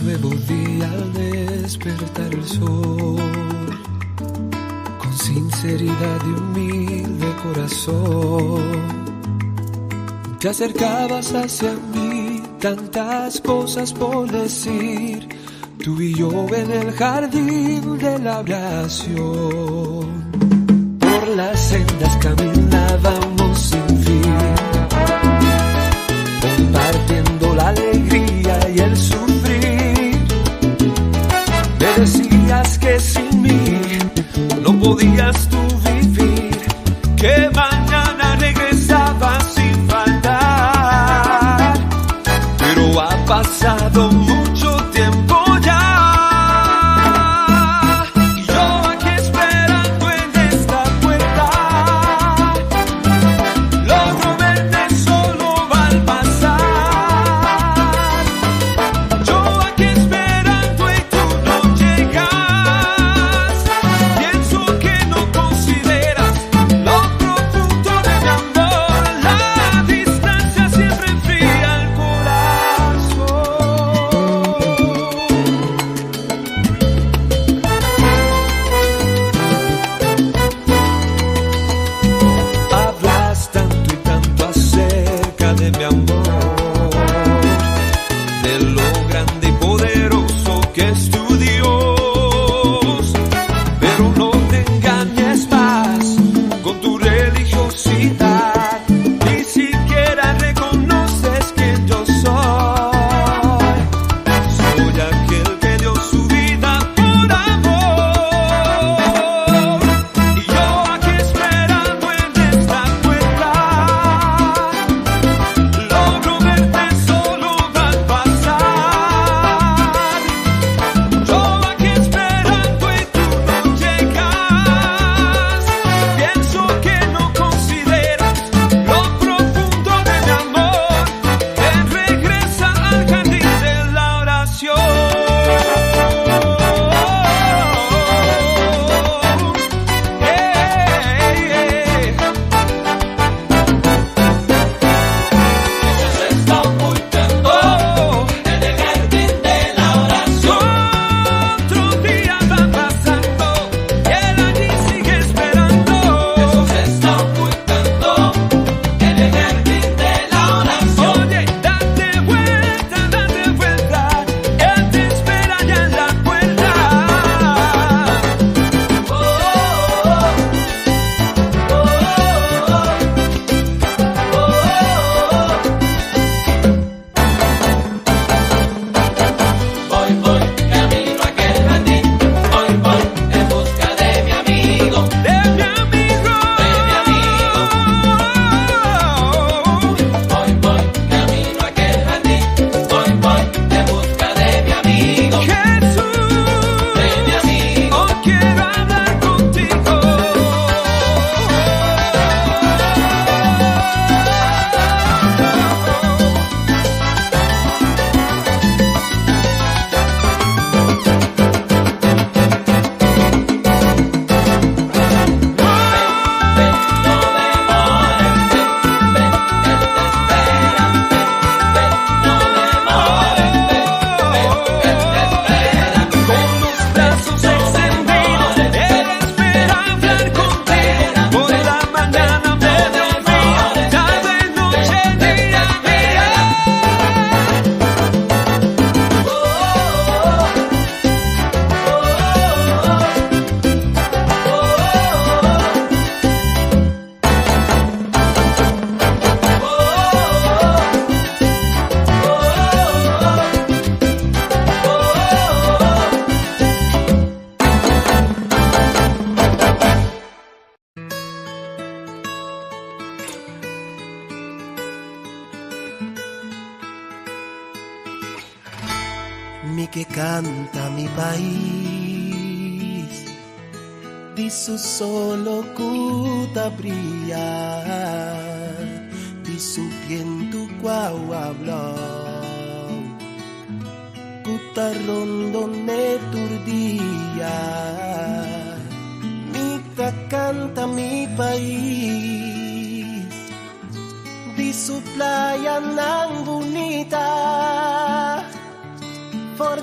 Nuevo día al despertar el sol, con sinceridad y humilde corazón, te acercabas hacia mí, tantas cosas por decir, tú y yo en el jardín de la oración. Por las sendas caminábamos sin fin, compartiendo la alegría y el sufrir. Me decías que sin mí no podías tú vivir, que mañana regresabas sin faltar. Pero ha pasado mucho tiempo ya, y yo aquí esperando en esta puerta, logro verte solo al pasar. Yo aquí esperando y tú no llegas. Pienso que no consideras lo profundo de mi amor. La distancia siempre enfría el corazón. Hablas tanto y tanto acerca de mi amor, de lo grande y poderoso que es tu Dios. Pero no te engañes más con tu religiosidad, ni siquiera reconoces quién yo soy. Soy aquel que dio su vida por amor. Y yo aquí esperando en esta puerta, logro verte solo al pasar. Yo aquí esperando y tú no llegas. Pienso que no consideras lo profundo de mi amor. Ven, regresa al jardín de la oración. Hey, hey. Jesús está ocultando Oh, en el jardín de la oración. otro día va pasando y él allí sigue esperando. Jesús está ocultando en el jardín de la oración. Oye, date vuelta, él te espera ya en la puerta. Oh, oh, oh, oh, oh. Voy, voy, camino a aquel jardín. Voy, voy, en busca de mi amigo. De mi amigo. De mi amigo. Voy, voy, camino a aquel jardín. Voy, voy, en busca de mi amigo. Jesús, De mi amigo. hoy quiero hablar contigo. Ven, no demores, ven, ven, él te espera. Ven, ven, no demores, ven, ven, él te espera. Con los brazos extendidos, él espera hablar contigo. Por la mañana, mediodía, tarde, noche, día a día. Mi ke kanta mi pais di su solo ku ta bria, di su bientu ku a blou ku ta rondon'é tur dia. Mi ta kanta mi pais di su playanan bunita. For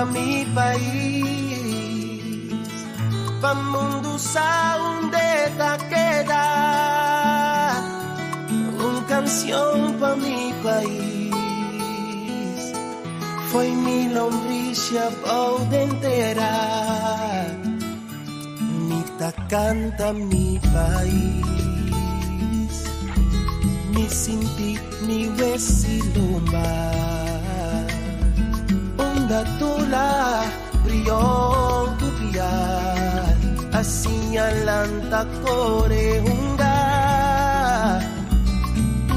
canta mi pais. Pa mundo sa unda ta keda. Un cancion pa mi pais. Foi mi lombricia bou entera. Mi ta canta mi pais. Mi sinti mi wes'i lomba. Unda Tula, Brion, Piar. Asina lanta core hunga.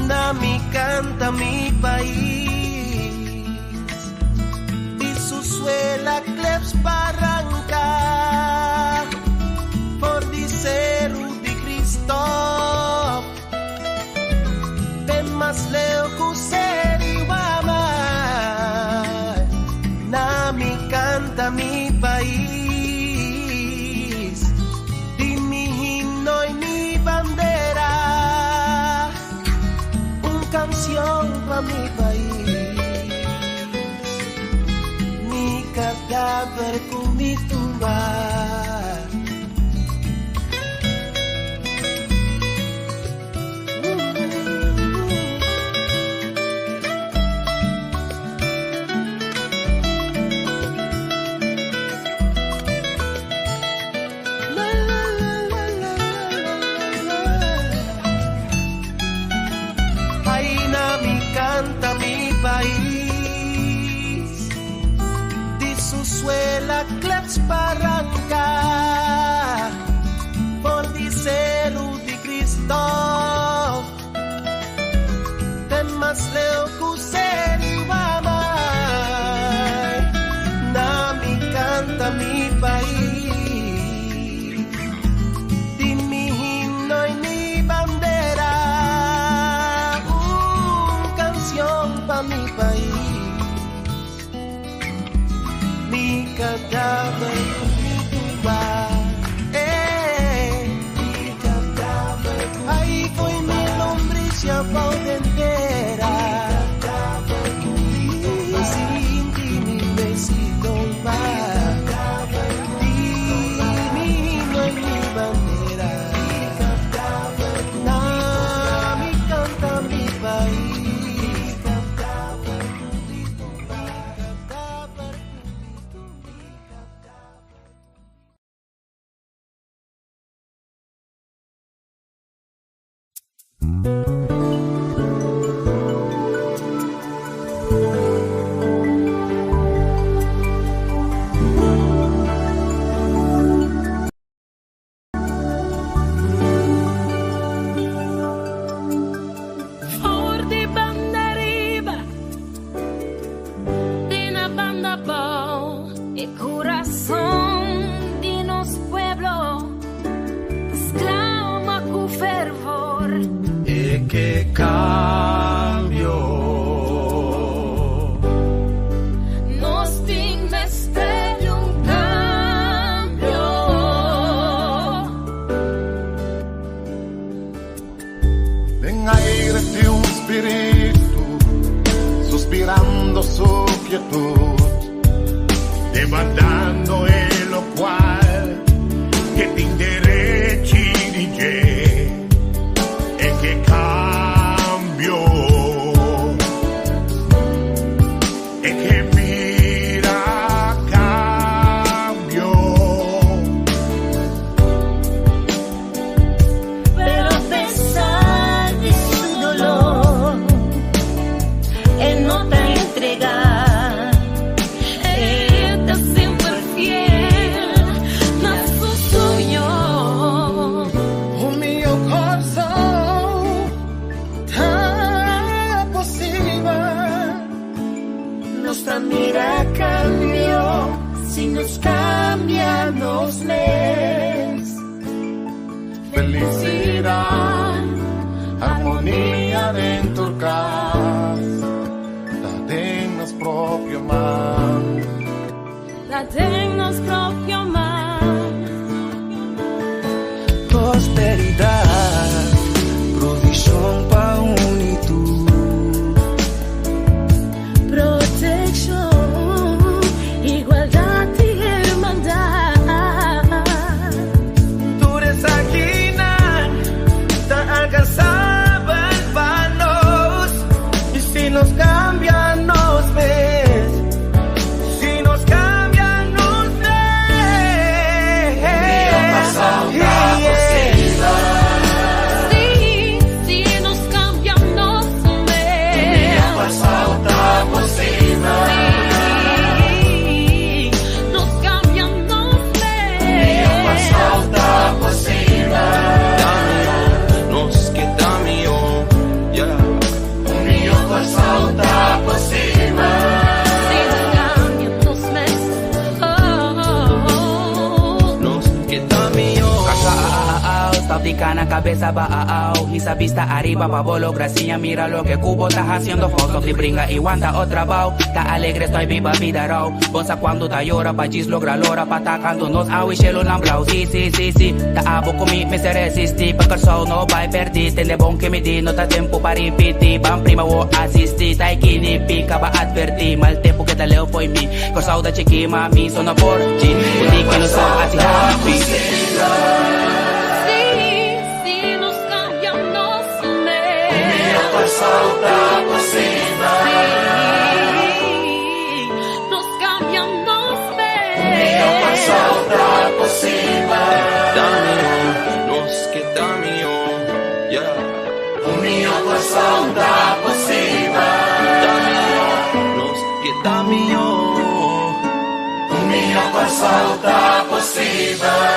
Na mi canta mi pais. Di su suela kleps barranca. For di Seru di Kristòf. Te mas leu ku Ser'i Wamai. Na mi canta mi pais. Di mi himno y mi bandera. Un cancion pa mi pais. Mi cadaver ku mi tumba. La la la la la la la la. Ay, na mi canta mi pais. Di su suela kleps barranca. For di Seru di Kristòf. Te mas leu ku Ser'i Wamai. Na mi canta mi pais. Di mi himno y mi bandera. Un cancion pa mi pais. Mi cadaver mi tumba. Mi cadaver. Ay, foi mi lombricia bou entera. Sinti mi wes'i lomba. Di mi himno y mi bandera. Na mi canta mi pais. Cadaver mi tumba. Cadaver mi tumba. For di Bandariba, te na Bandabou. E curason di nos pueblo exclama cu fervor. E ke cambio. Nos tin mester di un cambio. Den aire tin un spirito suspirando su quietud, demandando e locual cu e tin derecho di dje, e ke cambio, e ke mira cambio. Pero a pesar di su dolor, e no ta entrega. E ta semper fiel na su soño. Mi curason ta posibel. Nos ta mira cambio si nos cambia nos mes. Felicidad, armonia den cas, ta den nos propio man. Ta den nos propio man. Prosperidad, provision pa unitud. Proteccion, igualdad. Stop di cana cabeza bao. Hisa vista ariba pa bo logra siña mira loke cu bo ta haciendo fout. Stop di bringa y wanta otro bao. Ta alegre estoy biba vida rauw. Bon sa cuando ta yora pa djis logra lora pa ta canto nos awe shelonan blauw. Si si si si ta abo cu mi mester resisti pa Corsou no bay perdi. Tende bon ke mi di no ta tempo pa ripiti. Ban prima wo asisti ta e kini pica ba adverti. Mal tempo keda leu fo'i mi. Corsou ta chiki ma mi so no por chi. Cu di ke no so haci happy. Si, si nos cambia nos mes. Si, nos cambia nos mes. Ta mihó, nos ke ta mihó, yeah. Ta mihó, nos ke ta mihó. Un mihó Kòrsou ta posibel.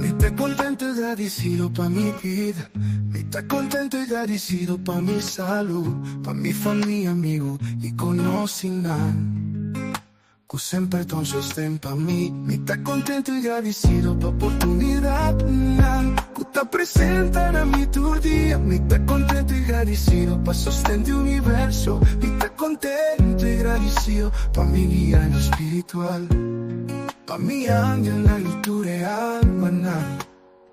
Mi ta contento y gradicido pa mi vida. Mi ta contento y gradicido pa mi salud, pa mi famia, amigo y conocinan cu semper ta un sosten pa mi. Mi ta contento y gradicido pa oportunidadnan cu ta presenta na mi tur dia. Mi ta contento y gradicido pa sosten di universo. Mi ta contento y gradicido pa mi guianan spiritual, pa mi angelnan y tur e almanan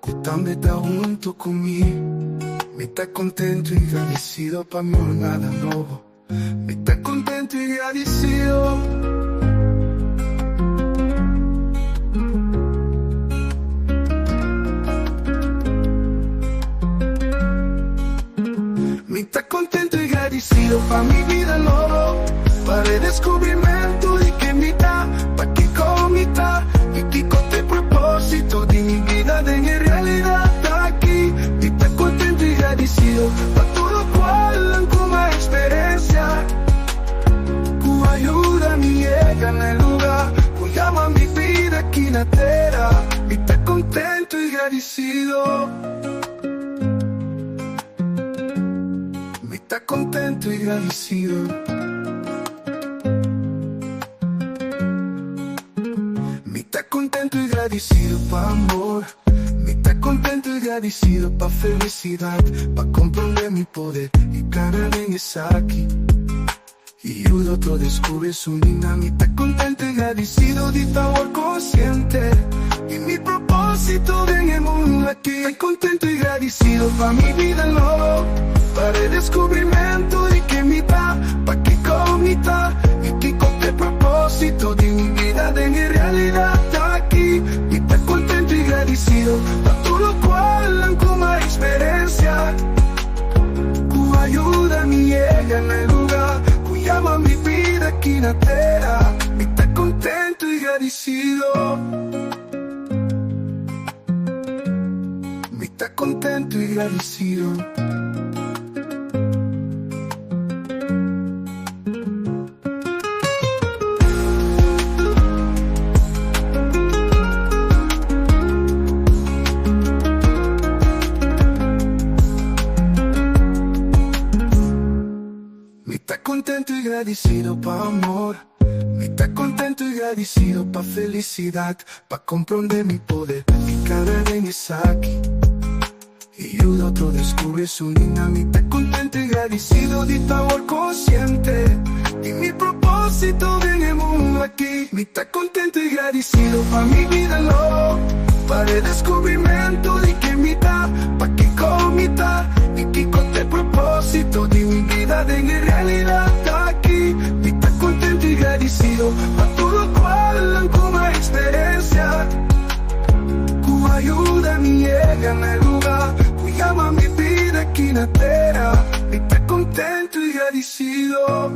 cu tambe ta hunto cu mi. Mi ta contento y gradicido pa mi jornada nobo. Mi ta contento y gradicido. Mi ta contento y gradicido pa mi vida nobo, pa redescubrimento di ken mi ta, pa kico mi ta y kico ta e proposito di mi bida den e realidad aki. Mi ta contento y gradicido pa tur locual cu a experiencia, cu a yuda mi yega na e lugar cu yama mi bida aki na tera. Mi ta contento y gradicido. Mi ta contento y gradicido. Mi ta contento y gradicido pa amor. Mi ta contento y gradicido pa felicidad, pa comprende mi poder y cana den esaki y yuda otro descubri su nina. Mi ta contento y gradicido di ta awor consciente di mi proposito den e mundo aki. Ta contento y gradicido pa mi bida nobo, pa redescubrimento di ken mi ta, pa kico mi ta y kico ta e proposito di mi bida den e realidad aki. Mi ta contento y gradicido pa tur locual cu mi a experiencia, cu a yuda mi yega na e lugar cu yama mi bida aki na tera. Mi ta contento y gradicido. Mi ta contento y gradicido. Mi ta contento y gradicido pa amor. Mi ta contento y gradicido pa felicidad, pa comprende mi poder y cana den esaki y yuda otro descubri su nina. Mi ta contento y gradicido di ta awor consciente di mi proposito den e mundo aki. Mi ta contento y gradicido pa mi bida nobo, pa redescubrimento di ken mi ta, pa kico mi ta y kico ta e proposito di mi bida den e realidad aki. Mi ta contento y gradicido pa tur locual cu mi a experiencia, cu a yuda mi yega na e lugar cu yama mi bida aki na tera. Mi ta contento y gradicido.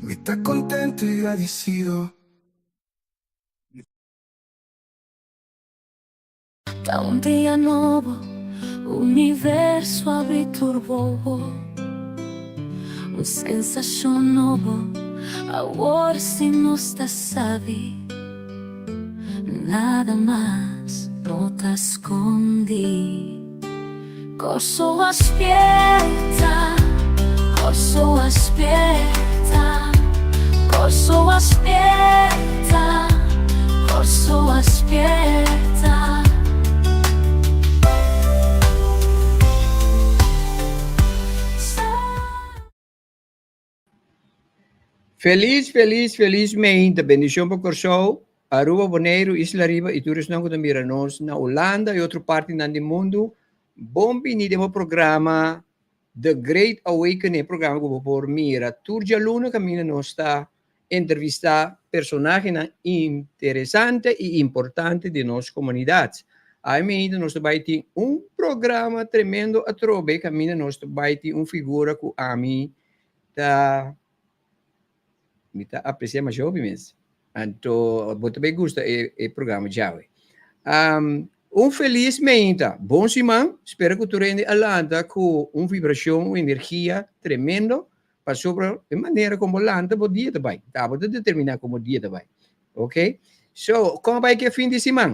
Mi ta contento y gradicido. Ta un dia nobo, universo abri tur bobo. Un sensashon nobo, awor si nos ta sabi. Nada mas no ta skondi. Kòrsou a spierta. Kòrsou a spierta, Kòrsou a spierta, Kòrsou a spierta. Felis felis felis meinta bendishon pa Kòrsou, Aruba, Boneiru, Isla Riba i tur esnan ku ta mira nos na Hulanda i otro partinan di mundu. Bon bini den bo programa The Great Awakening, e programa ku bo por mira tur djaluna kaminda nos ta entrevistá personahenan interesante i importante di nos komunidat. Ai meinta nos ta bai tin un programa tremendo atrobe kaminda nos ta bai tin un figura ku ami ta mi ta aprecia masha hopi mes. Anto bo ta bay gusta e e programa djawe. Um, un feliz meinta, bon siman, spera ku tur hende a lanta ku un vibracion, un energia tremendo, pasobra e manera kon bo lanta bo dia ta bay. Ta bo ta determina kon bo dia ta bay. Ok? So, kon a bay ku e fin di siman?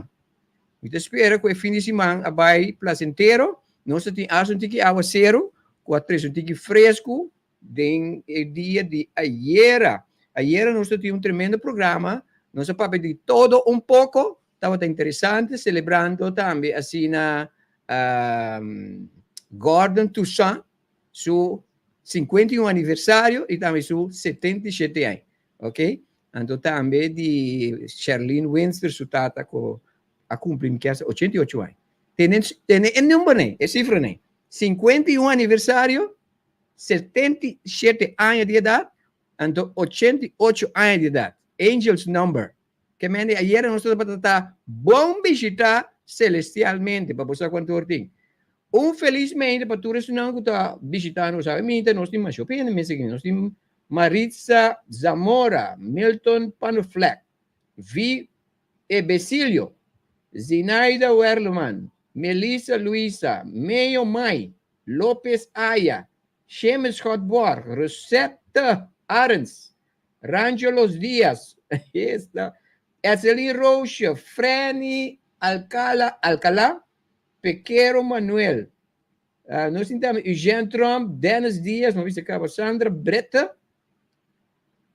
Mi ta spera ku e fin di siman a bai placentero. Nos ta tin asta un tiki awaseru ku a trese un tiki fresku den e dia di ayera. Ayera nos ta tin un tremendo programa. Nos a papia di todo un poko. Tabata interesante, celebrando tambe asina Gordon Toussaint su 51 aniversario i tambe su 77 aña. Ok? Anto tambe di Sherlyn Winster su tata ku a kumpli mi kier 88 aña. Tene tene e numbernan, e sifranan. 51 aniversario, 77 aña di edat, anto 88 aña di edat. Angels number. Ke mende ayera nos tabata ta bon bishita celestialmente pa bo sa kuantu or tin. Un felis mente pa tur esunnan ku ta bishita nos. Awe minta nos tin masha hopi hende mes aki. Nos tin Maritza Zamora, Milton Panuflek, V. Ebesilio, Zinaida Werleman, Melissa Luisa, Meyo Mai, Lopez Aya, Shemes Schotborg, Rosette Arends, Rangelos Diaz, esta, Etzelin Roosje, Frenny Alcala, Alcala, Pequero Manuel, uh, nos tin tambe Eugene Trump, Dennis Diaz, nos bisa caba Sandra Bretta,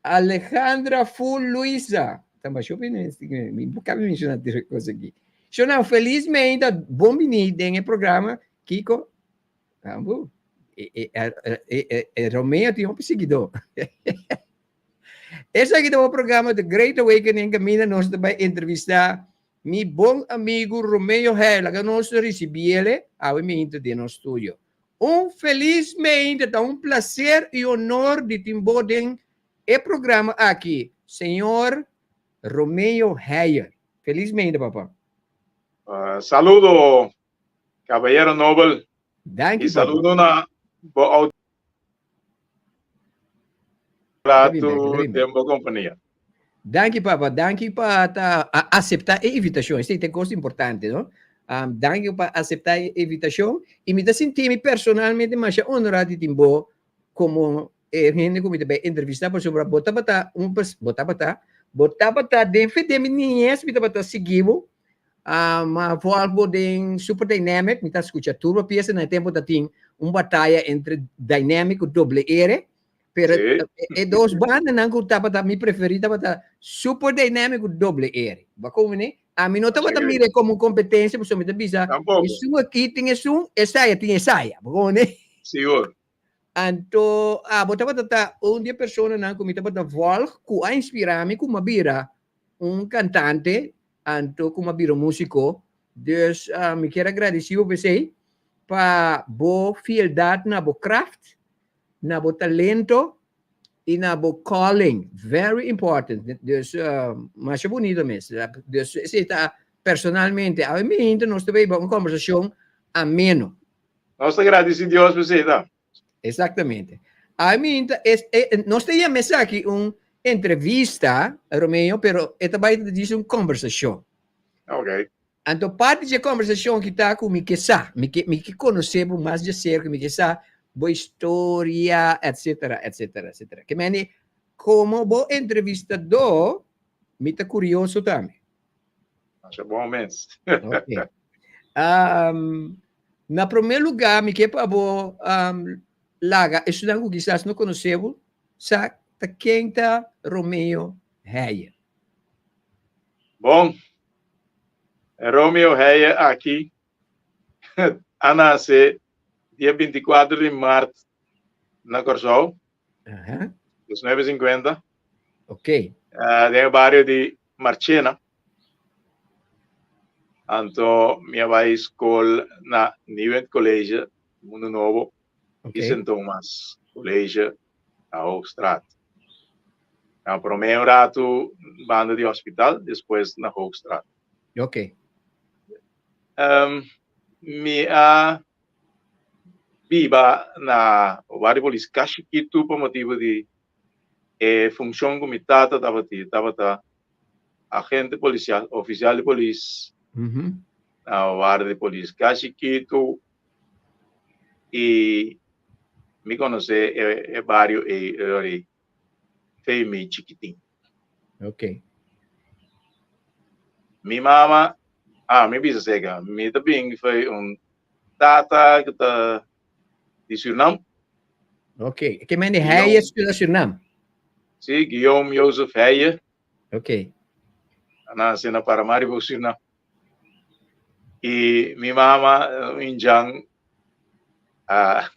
Alejandra Full Luisa. Tamba shopi mi cabe menciona tur cosa aquí. Shona, felizmente, bon bini den e programa, Kiko. Ambu, e, e, e, e, Romeo tin hopi seguidor. Esaki ta un programa The Great Awakening caminda nos ta bai entrevista mi bon amigo Romeo Heil. Laga nos ricibiele awe minta den nos studio. Un feliz meinta, ta un placer y honor di tin bo den e programa aki, señor Romeo Heyer. Feliz meinta, papa. Saludo, caballero Nobel. Danki, Y saludo na bo Rato den bo compania. Danki papa, danki pa ta acepta e invitacion. Esei ta cos importante, no? Um, danki pa acepta e invitacion. Y mi ta sinti mi personalmente masha honra di tin bo como e hende cu mi ta bay entrevista pasobra bo tabata un pers bo tabata bo tabata den fe den mi niñez mi tabata sigui bo. Um, a volg bo den Super Dynamic, mi ta scucha tur bo pieza na e tempo ta tin un bataya entre Dynamic cu Doble R. Pero Sí. e dos bandanan ku tabata mi preferí tabata Super Dynamic ku Doble R. Ba komo ne? Ami no tabata Sí. mira como un competencia, pasobra mi ta bisa, Tampoco. esun aki tin esun, esaya tin esaya. Ba komo ne? Sigur. Anto, abo tabata ta un di e personanan ku mi tabata volg, ku a inspirá mi ku mi a bira un cantante, anto ku mi a bira un músico. Dus, mi kier a gradisí bo p'esei, pa bo fieldad na bo craft, na bo talento y na bo calling. Very important. Dus, masha bonito mes. Dus, esei ta personalmente. Awe mi hinta nos ta bay un conversacion ameno. Nos ta gradici Dios pa esei ta. Exactamente. Awe mi hinta, es, e, nos ta yama esaki un entrevista, Romeo, pero e ta bay ta djis un conversacion. Okay. Anto parti dje kombersashon ki ta ku mi ke sa, mi ke mi ke konosé bo mas djaserka, mi ke sa bo historia, etsetera, etsetera, etsetera. Ke mende, komo bo entrevistadó, mi ta kurioso tambe. Masha bon mes. Ok. Na promé lugá mi ke pa bo. laga esunnan ku kisas no konosé bo sa ta ken ta Romeo Heije. Bon, Romeo Heije aki a nase dia 24 di mart na Kòrsou, 1950. Ok. Den e bario di Marchena. Anto mi a bai skol na Nieuwend College, Mundo Nobo, i Sint Thomas College na Hoogstraat. Na promé un ratu banda di hospital, despues na Hoogstraat. Ok. Mi a biba na Warda di Polis Kashikitu pa motibu di e funshon ku mi tata tabatin, tabata agente polisial, ofisial di polis na Warda di Polis Kashikitu i mi konosé e bario ei ora ei fe mi chikitin. Ok. Mi mama, ah, mi bisa seka, mi ta bin foi un tata ku ta di Surinam. Ok. Ke men hij is di Surinam? Si, Guillaume Joseph Heije. Ok. A nase na Paramaribo, Surinam. I mi mama, un indjan, ah,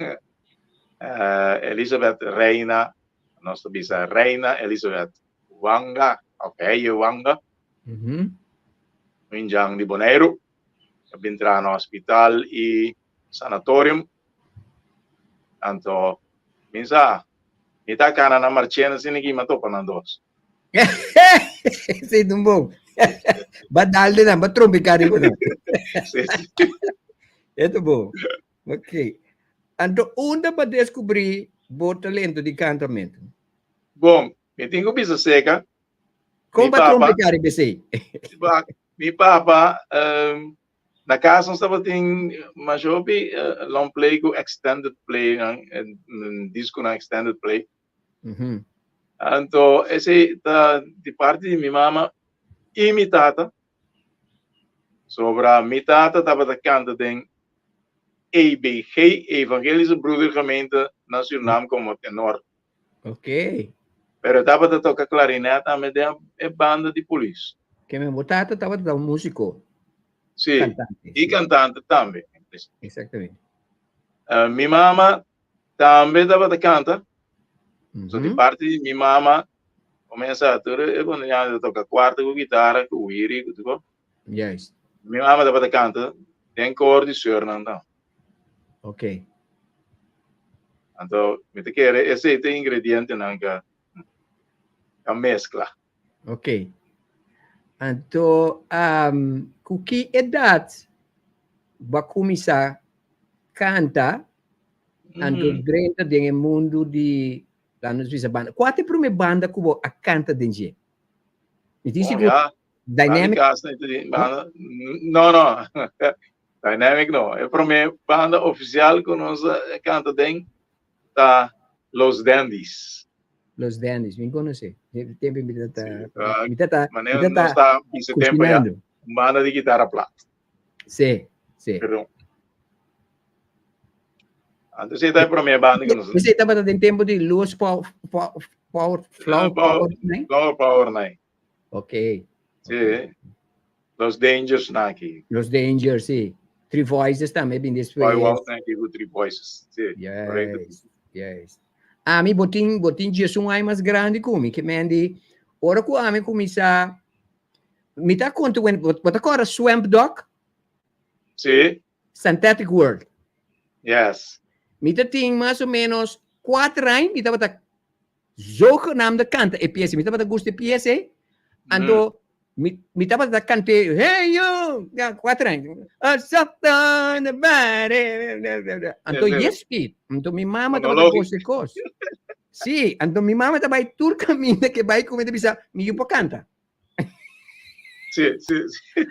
Elizabeth Reina, nos ta bisa Reina Elizabeth Wanga, of Heije Wanga, un indjan di Boneiru, a bin traha na hospital i sanatorium. Anto, mi sa, mi ta kana na Marchena asina ki mi a topa nan dos. Sí, dun bon. Ba dal de nan, ba trompica riba nan. Sí, sí. Eto bon. Ok. Anto, unda ba descubrí bo talento di cantamento? Bon, mi tin ku bisa seka. Kon ba trompica riba esei? Mi papa, na kas nos tabatin masha hopi long play ku extended play nan, diskonan extended play. Anto esei ta di parti di mi mama i mi tata. Sobra mi tata tabata kanta den EBG, Evangelische Broedergemeente, na Surinam komo tenor. Ok. Pero e tabata toka klarinet tambe den e banda di polis. Ke men bo tata tabata un músiko. Sí, Kantante. i kantante tambe. Exactamente. Mi mama tambe tabata kanta. So di parti di mi mama, komiensa tur e bondiñan ta toka kuarta ku gitara, ku wiri, ku tur. Juist. Mi mama tabata kanta den koor di seurnan tambe. Ok. Anto mi ta kere esei ta ingredientenan ka ka meskla. Ok. Anto um, ku ki edat bo a kuminsá kanta anto drenta den e mundu di laat nos bisa banda? Kua ta e promé banda ku bo a kanta den dje? Mi tin Bon, sigur ya. Dynamic? Banda, no, no. Dynamic no. E promé banda ofisial ku nos a kanta den ta Los Dandies. Los Dandies, mi konosé. Tempu mi ta ta mi ta ta mi ta ta ta bisa tempu ya. Un banda di gitara plat. Sí, sí. Perdon. Anto esei ta e promé banda ku nos. Esei tabata den tempu di Los Power Power Flower Power Nine. Flower Power Nine. Ok. Sí. Los Dangers na aki. Los Dangers, sí. Three Voices tambe bin despues. Boy Wow na aki ku Three Voices. Sí. Yes, yes. Ami bo tin bo tin 11 aña mas grandi ku mi, ke men di ora ku ami kuminsá mi ta konta wen bo ta kòrda Swamp Dogg? Sí. Synthetic World. Yes. Mi ta tin mas o menos kuater aña mi tabata Zogenaamde kanta e piesa. Mi tabata gusta e piesa ei. Anto mi mi tabata kant'é, hey you, ya kuater aña. Anto yes pi. Anto mi mama tabata gosa e kos. Sí, anto mi mama ta bai tur kaminda ke bai ku mi ta bisa, mi yu por kanta. Sí, sí, sí.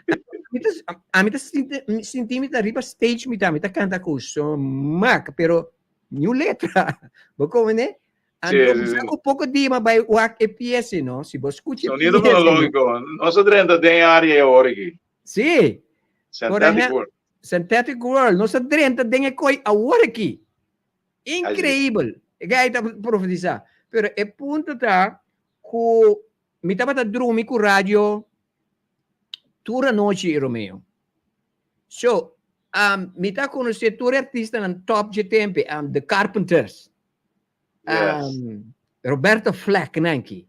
Mi ta, ami ta sinti, sinti mi ta riba stage mi ta, mi ta kanta ku smaak, pero niun letra. Bo komprende? Anto, Sí, sí, sí. ku poko dia mi a bai wak e piesa, no? Si bo skucha e Sonido piesa, no? fonológiko. Nos a drenta den área e ora aki. Sí. Por Synthetic ehempel, World. Synthetic World. Nos a drenta den e koi awor aki. Increíbel. E guy ta profetisa. Pero e punto ta ku mi tabata drumi ku radio tur anochi, Romeo. So, um, mi ta konosé tur artistanan top dje tempe, um, The Carpenters. Yes. Um, Roberto Fleck nanki.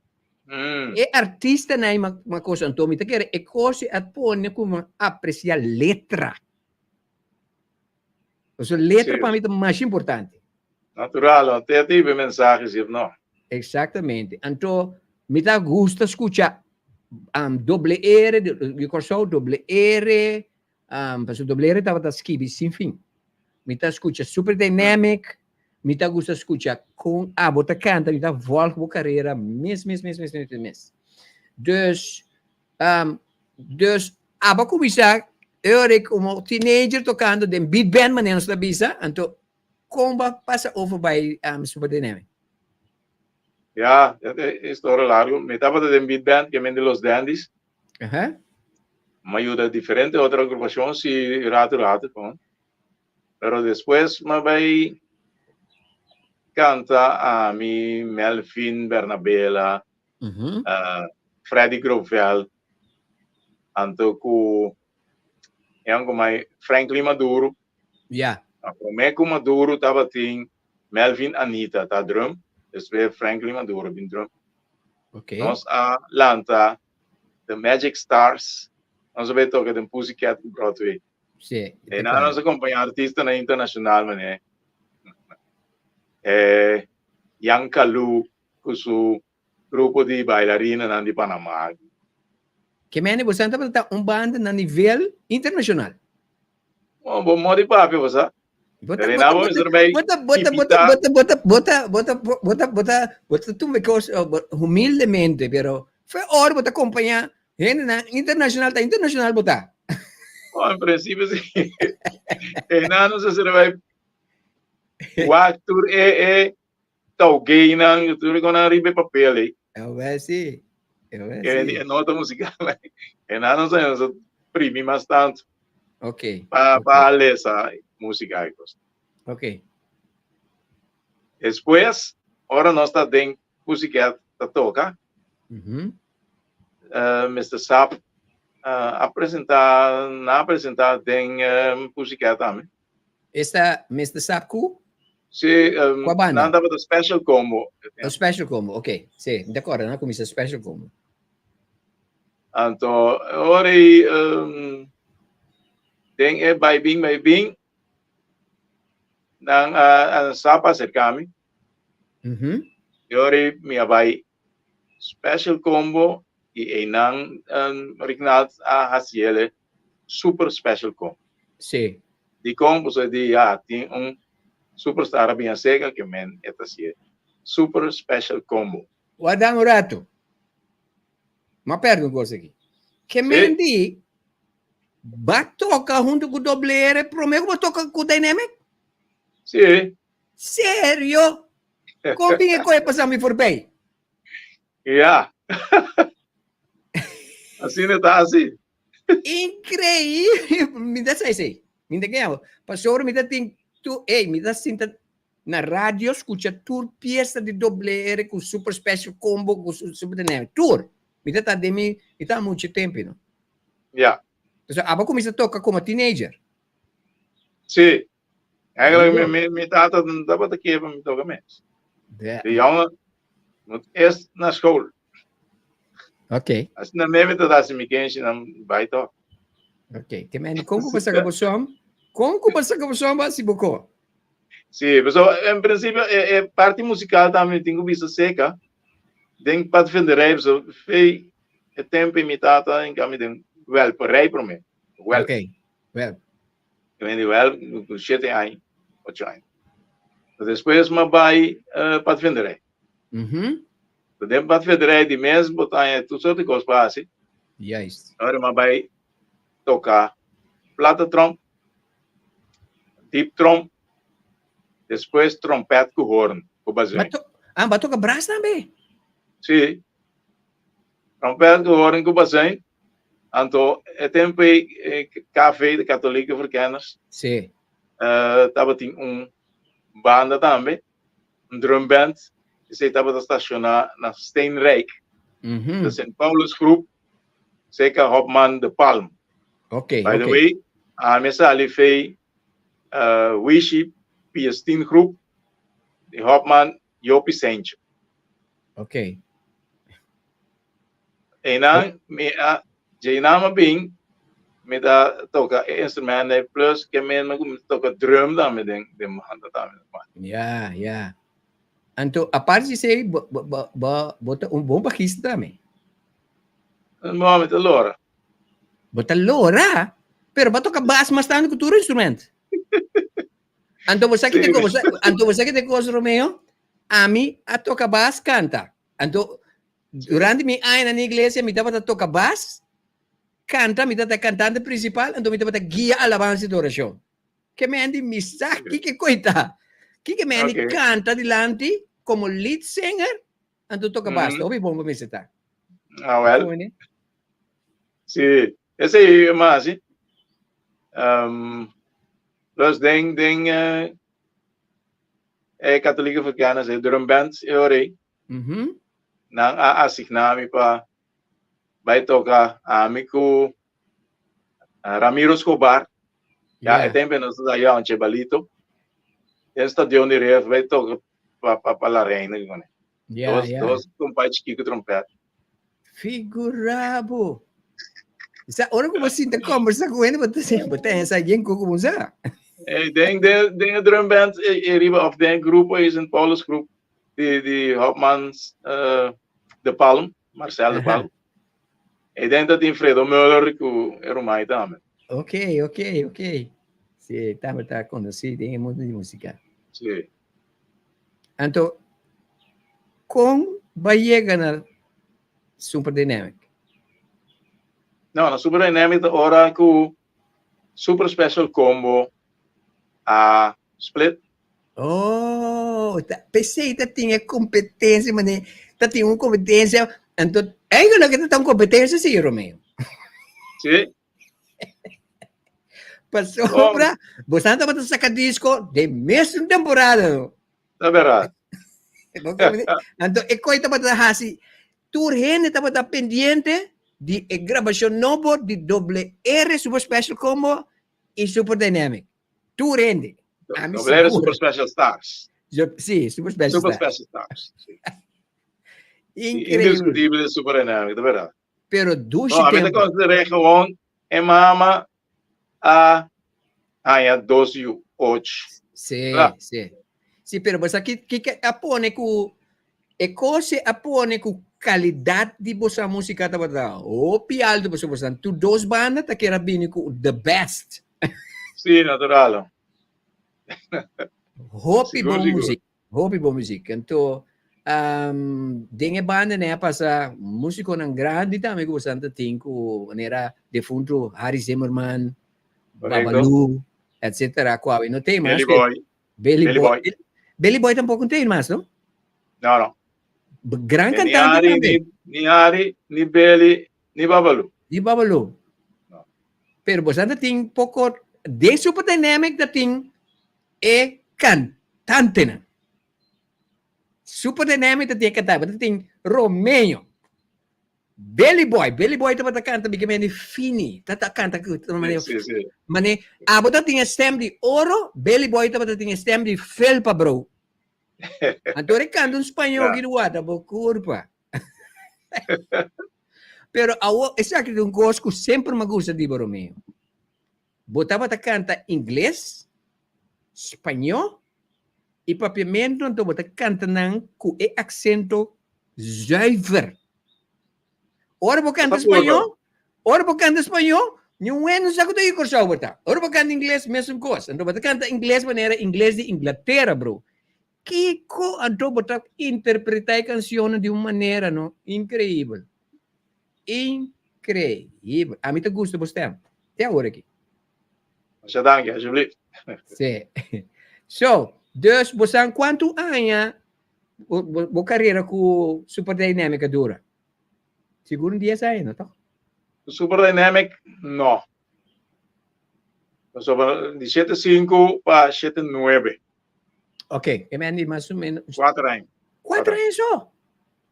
E artista nan ma, ma cosa anto mi ta kere e cosa a pone como aprecia letra. Pues letra pa mi ta mas importante. Natural, no te tipe mensaje si no. Exactamente. Anto mi ta gusta escucha um, doble R, di Kòrsou, doble R, um, paso doble R tabata skibi sin fin. Mi ta escucha Super Dynamic, mi ta gusta escucha con abo ta canta, mi ta volg bo carrera mes, mes, mes, mes, mes, mes. Dus, um, dus abo cuminsa, eu como teenager tocando den beat band, manera nos ta bisa, anto con ba pasa over bij um, Super Dynamic? Ja, dat is historia largo. Mi tabata den beat band, ke men di Los Dandies. Mi a yuda diferente otro agrupacion, si rato rato kon. Pero despues mi a bai canta ami, Melvin Bernabela, Freddy Grovel, anto ku e ku mai Franklin Maduro. A promé ku Maduro tabatin Melvin Anita ta drum, despues Franklin Maduro bin drum. Nos a lanta The Magic Stars, nos a bai toka den Pussycat ku Broadway. E nan nos a kompañá artistanan internashonal manera Jan Kalu ku su grupo di bailarinanan di Panamá. Ke mende bo sa tabata un banda na nivel internashonal. Bon, bo modi papia bo sa. Bota, bota, bota, bota, bota, bota, bota, bota, bota, bota, bota tumba kos humildemente, pero fe ora bo ta kompañá hendenan internashonal ta internashonal bo ta. Bon, en prinsipio si. Einan nos a ser bai wak tur e e Taugeinan, tur ku nan riba e papel ei. Awel si. Awel si. E nota musical. E nan no sa nos primi mas tanto. Ok. Pa pa lesa música e kos. Ok. Despues, ora nos ta den Pussycat ta toka, Mister Sap a presenta, nan a presenta den Pussycat tambe. Esta Mister Sap ku? Sí, um, Kua banda? Nan tabata Special Combo. Oh, Special Combo, ok. Sí, mi ta acorda, nan a kuminsá Special Combo. Anto, ora ei, um, den e bai bin, bai bin, nan a, a Sap a acerca mi. I ora ei mi a bai Special Combo i einan um, Rignald a hasi ele Super Special Combo. Sí. Dikon? Pasobra di ya tin un superstar a bin aserka ke men e ta hasié Super Special Combo. Warda un ratu. M'a pèrdè un kos aki. Ke men di ba toka huntu ku Doble R promé ku bo toka ku Dynamic? Sí. Serio? Kon bin e koe pasa mi forbei? Ja. Asina ta asi. Increíble. Mi ta sa esei. Mi ta kaya. Pasobra mi ta tin tu, ey, mi ta sinta na radio scucha tur pieza di Doble R cu Super Special Combo cu Super Dynamic. Tur. Mi ta ta den mi, mi ta mucho tempo, no? Ja. Entonces, abo cuminsa toca como teenager. Sí. Eigenlijk, mi, mi, mi tata tabata kier pa mi toca mes. De jongen moet eerst naar school. Oké. Asina me mi ta hasi mi kenshi nan bai toch. Oké. Ke men kon ku bo saka bo som? Kon ku bo saka bo som hasi bo ko? Sí, so en principio e, e parte musical tambe tin ku bisa seka. Den padvinderij, so fei e tempo mi tata en kami den welperij prome. Welp. Oké. Welp. Ik ben die wel ku shete aña, ocho aña. Despues mi a bai padvinderij. Den padvinderij di mes bo ta haña tur soort di kos pa hasi. Juist. Ora mi a bai toka plata tromp, diep tromp, despues trompet ku hoorn, ku bazuin. Ah, bo a toka bras tambe? Si. Trompet ku hoorn ku bazuin. Anto e tempo ei KV, de Katholieke Verkenners, Sí. tabatin un banda tambe, un drum band, esei tabata stashoná na Steenrijk, de Sint Paulus Groep, seka Hopman de Palm. By the way, ami a sali fei Wishi Piestin Groep di Hopman Jopi Seintje. Einan mi a djeinan mi a bin mi ta toka e instrument ei plus ke men mi kuminsá toka drum tambe den den banda tambe. Ya, ya. Anto aparte di esei bo bo bo bo bo ta un bon bajista tambe. No, mi ta lora. Bo ta lora? Pero bo a toka bas mas tantu ku tur instrument. Anto bo sa ki te kos, anto bo sa ki te kos Romeo? Ami a toka bas kanta. Anto durante mi añanan na iglesia mi tabata toka bas, kanta, mi tabata e kantante prinsipal, anto mi tabata guia alabansa i adorashon. Ke mendi mi sa kiko e ta. Kiko mendi kanta dilanti komo lead singer, anto toka bas. Hopi bon pa mester ta. Ah, wel. Si, esei mas, si. Um, plus den, den eh, e Katholieke Verkenners, e drum band e ora ei, nan a asigná mi pa bai toka ami ku Ramiro Escobar. Ya, e tempo nos ta ya un chebalito. Den stadion di Ref bai toka pa pa pa La Reina ku ne. Dos dos kompai chikí ku trompèt. Figura bo. Sa ora ku bo sinta kombersa ku hende bo ta bo ta hesa yen ku ku bo sa. Eh, den den den e drum band e, e riba of den grupo e Sint Paulus groep di di Hopmans eh, de Palm, Marcel de Palm. E den ta tin Fredo Muller ku e rumai tambe. Ok, ok, ok. Si, tambe ta konosí den e mundo di músika. Si. Anto, kon bo a yega na Super Dynamic? No, na Super Dynamic ta ora ku Super Special Combo a split. Oh, ta, p'esei ta tin e kompetensia, mane, ta tin un kompetensia, anto eigenlijk ta un kompetensia si, Romeo. Sí. Pasobra, bo san tabata saka disco den mesun temporada, no? Ta berdad. Anto e koi tabata hasi, tur hende tabata pendiente di e grabacion nobo di Doble R Super Special Combo y Super Dynamic. Tur hende. Ami Doble R Super Special Stars. Sí, Super Special Super Stars. Special Stars. Sí. Increíble. Indiscutible Super Dynamic, ta berdad. Pero dushi No, ami ta tempo. consideré gewoon e mama a haña dos yu och. Sí, Bra. sí. Sí, pero bo sa ki ki ke a pone ku e kos a pone ku kalidat di bosa músika tabata hopi alto pasobra bosa tur dos banda ta kera bini ku the best. Sí, natural. Hopi Sigur, bon sigur. muzik. Hopi bon muziek. Anto, um, den e banda ne a pasa músikonan grandi tambe ku bosan ta tin ku manera defunto Harry Zimmerman, Correcto. Babalu, etcétera. Ku awe no tem mas. Billy Boy. Billy Billy Boy. Boy. Billy Boy tampoco no tem mas, no? No, no. Gran Ni cantante Harry, tambe. ni, ni Harry, ni Billy, ni Babalu. Ni Babalu. No. Pero bosan ta tin poco den Super Dynamic ta tin E kantantenan. Super Dynamic ta tin e kantante, bo ta tin Romeo, Billy Boy, Billy Boy tabata kanta mi ke mende fini, ta ta kanta ku mane Sí, sí. mane abo ta tin e stem di oro, Billy Boy tabata tin e stem di felpa bro. Anto ora e kanta un spañó Ja. ki wata bo kurpa. Pero awo esaki ta un kos ku semper mi a gusta di bo Romeo. Bo tabata kanta ingles, spañó i papiamentu anto bo ta kanta nan ku e aksento zuiver. Ora bo kanta spañó, ora bo kanta spañó, niun hende no sa ku ta di Kòrsou bo ta. Ora bo kanta ingles, mesun kos. Anto bo ta kanta ingles manera ingles di Inglatera, bro. Kiko anto bo ta interpretá e kanshonnan di un manera, no? Inkreibel. Increíbel. Ami ta gusta bo stem. Te awor aki. Masha danki, alsjeblieft. Sí. So, dus bo san cuanto aña bo, bo, bo carrera cu Super Dynamic a dura? Sigur un 10 aña, no toch? Super Dynamic, no. Pasobra di 7-5 pa 7-9. Ok, e men di mas o menos. 4 aña. 4 aña so?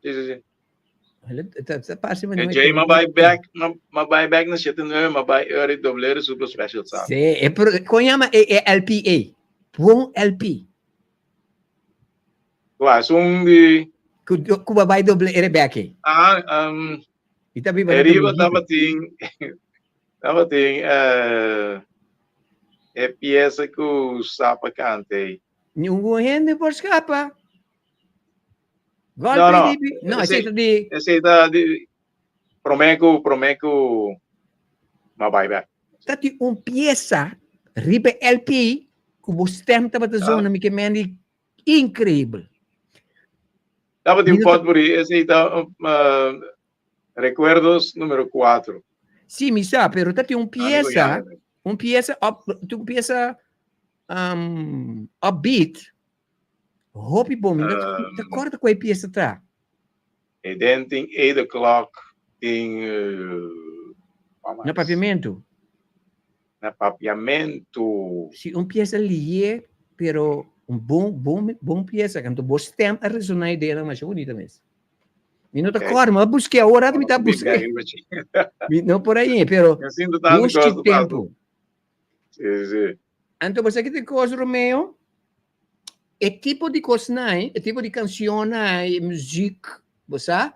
Si, si, si. Ta parse E Jay ma bai back, ma bai back na 7 9, ma bai early doblero super special sa. Sí, e pro, kon llama e, e LPA? Bon LP. Wa, es un di Ku, ku ba bai doble ere back e. Ah, I ta biba na Riba tabatin tabatin eh e pieza ku Sapa kante. Ningun hende por skapa. Golpe no, no. di no, esei ta di Esei ta di promé ku promé ku ma bai bek. Ta di un pieza riba LP ku bo stem tabata zona mi ke men di increíble. Tabatin un potpourri, esei ta Recuerdos número 4. Sí, mi sa, pero ta tin un pieza, un pieza up, un pieza upbeat. Hopi bom, mi ta corda cual pieza ta. E den tin 8 o'clock, tin Na papiamento. Na papiamento. Sí, un pieza lié, pero un bon, bon, bon pieza. Anto bo stem a resona e denan masha bonita mes. Mi no ta okay. corda, ma busqué ahora mi ta busqué. Mi no por ahí, pero busque tempo. Sí, sí. Anto você que te cos Romeo, e tipo de cos nai, e tipo de canción nai, muziek, você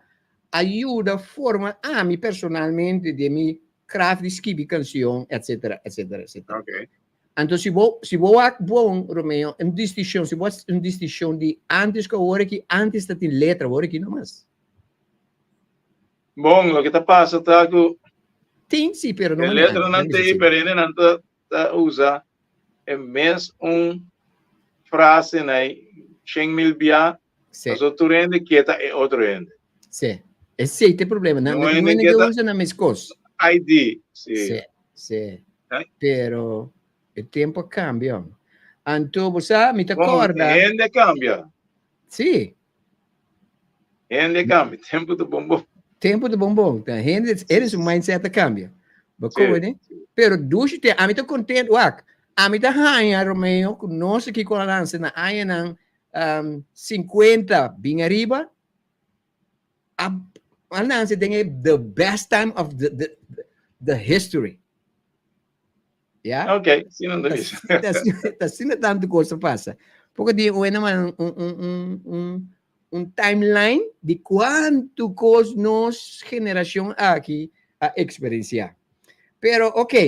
ajuda forma a mi personalmente de mi craft de skibi canción, etc, etc, etc. Okay. Anto si bo si bo wak bon Romeo un distinshon si bo hasi un distinshon di antes ku awor aki antes ta tin letra awor aki no mas. Bon loke ta pasa ta ku Tin si pero no e manera letranan ta ei pero hendenan ta ta usa e mes un frase nai shen mil bia pasobra tur hende ke ta e otro hende. Si esei ta e problema nan No no hende hende ke ke ta usa nan mes kos. ID si. Si. Sí. Pero e tempo a cambia. Anto, bo sa, mi ta Bom, corda. hende a cambia. Sí. Hende a cambia. Tempo ta bon bon. Tempo ta bon bon. Ta hende, hende su mindset a cambia. Bo Sí. koe, ne? Pero dushi te, ami ta content, wak. Ami ta haña, Romeo, ku nos aki ku a lansa na añanan um, 50 bin ariba, a a nanse den e the best time of the the the history. Ya? Ok, si no ta bisa. Ta asina tantu kos a pasa. Poko di un un un un un un timeline di kuantu kos nos generashon aki a eksperensiá. Pero ok,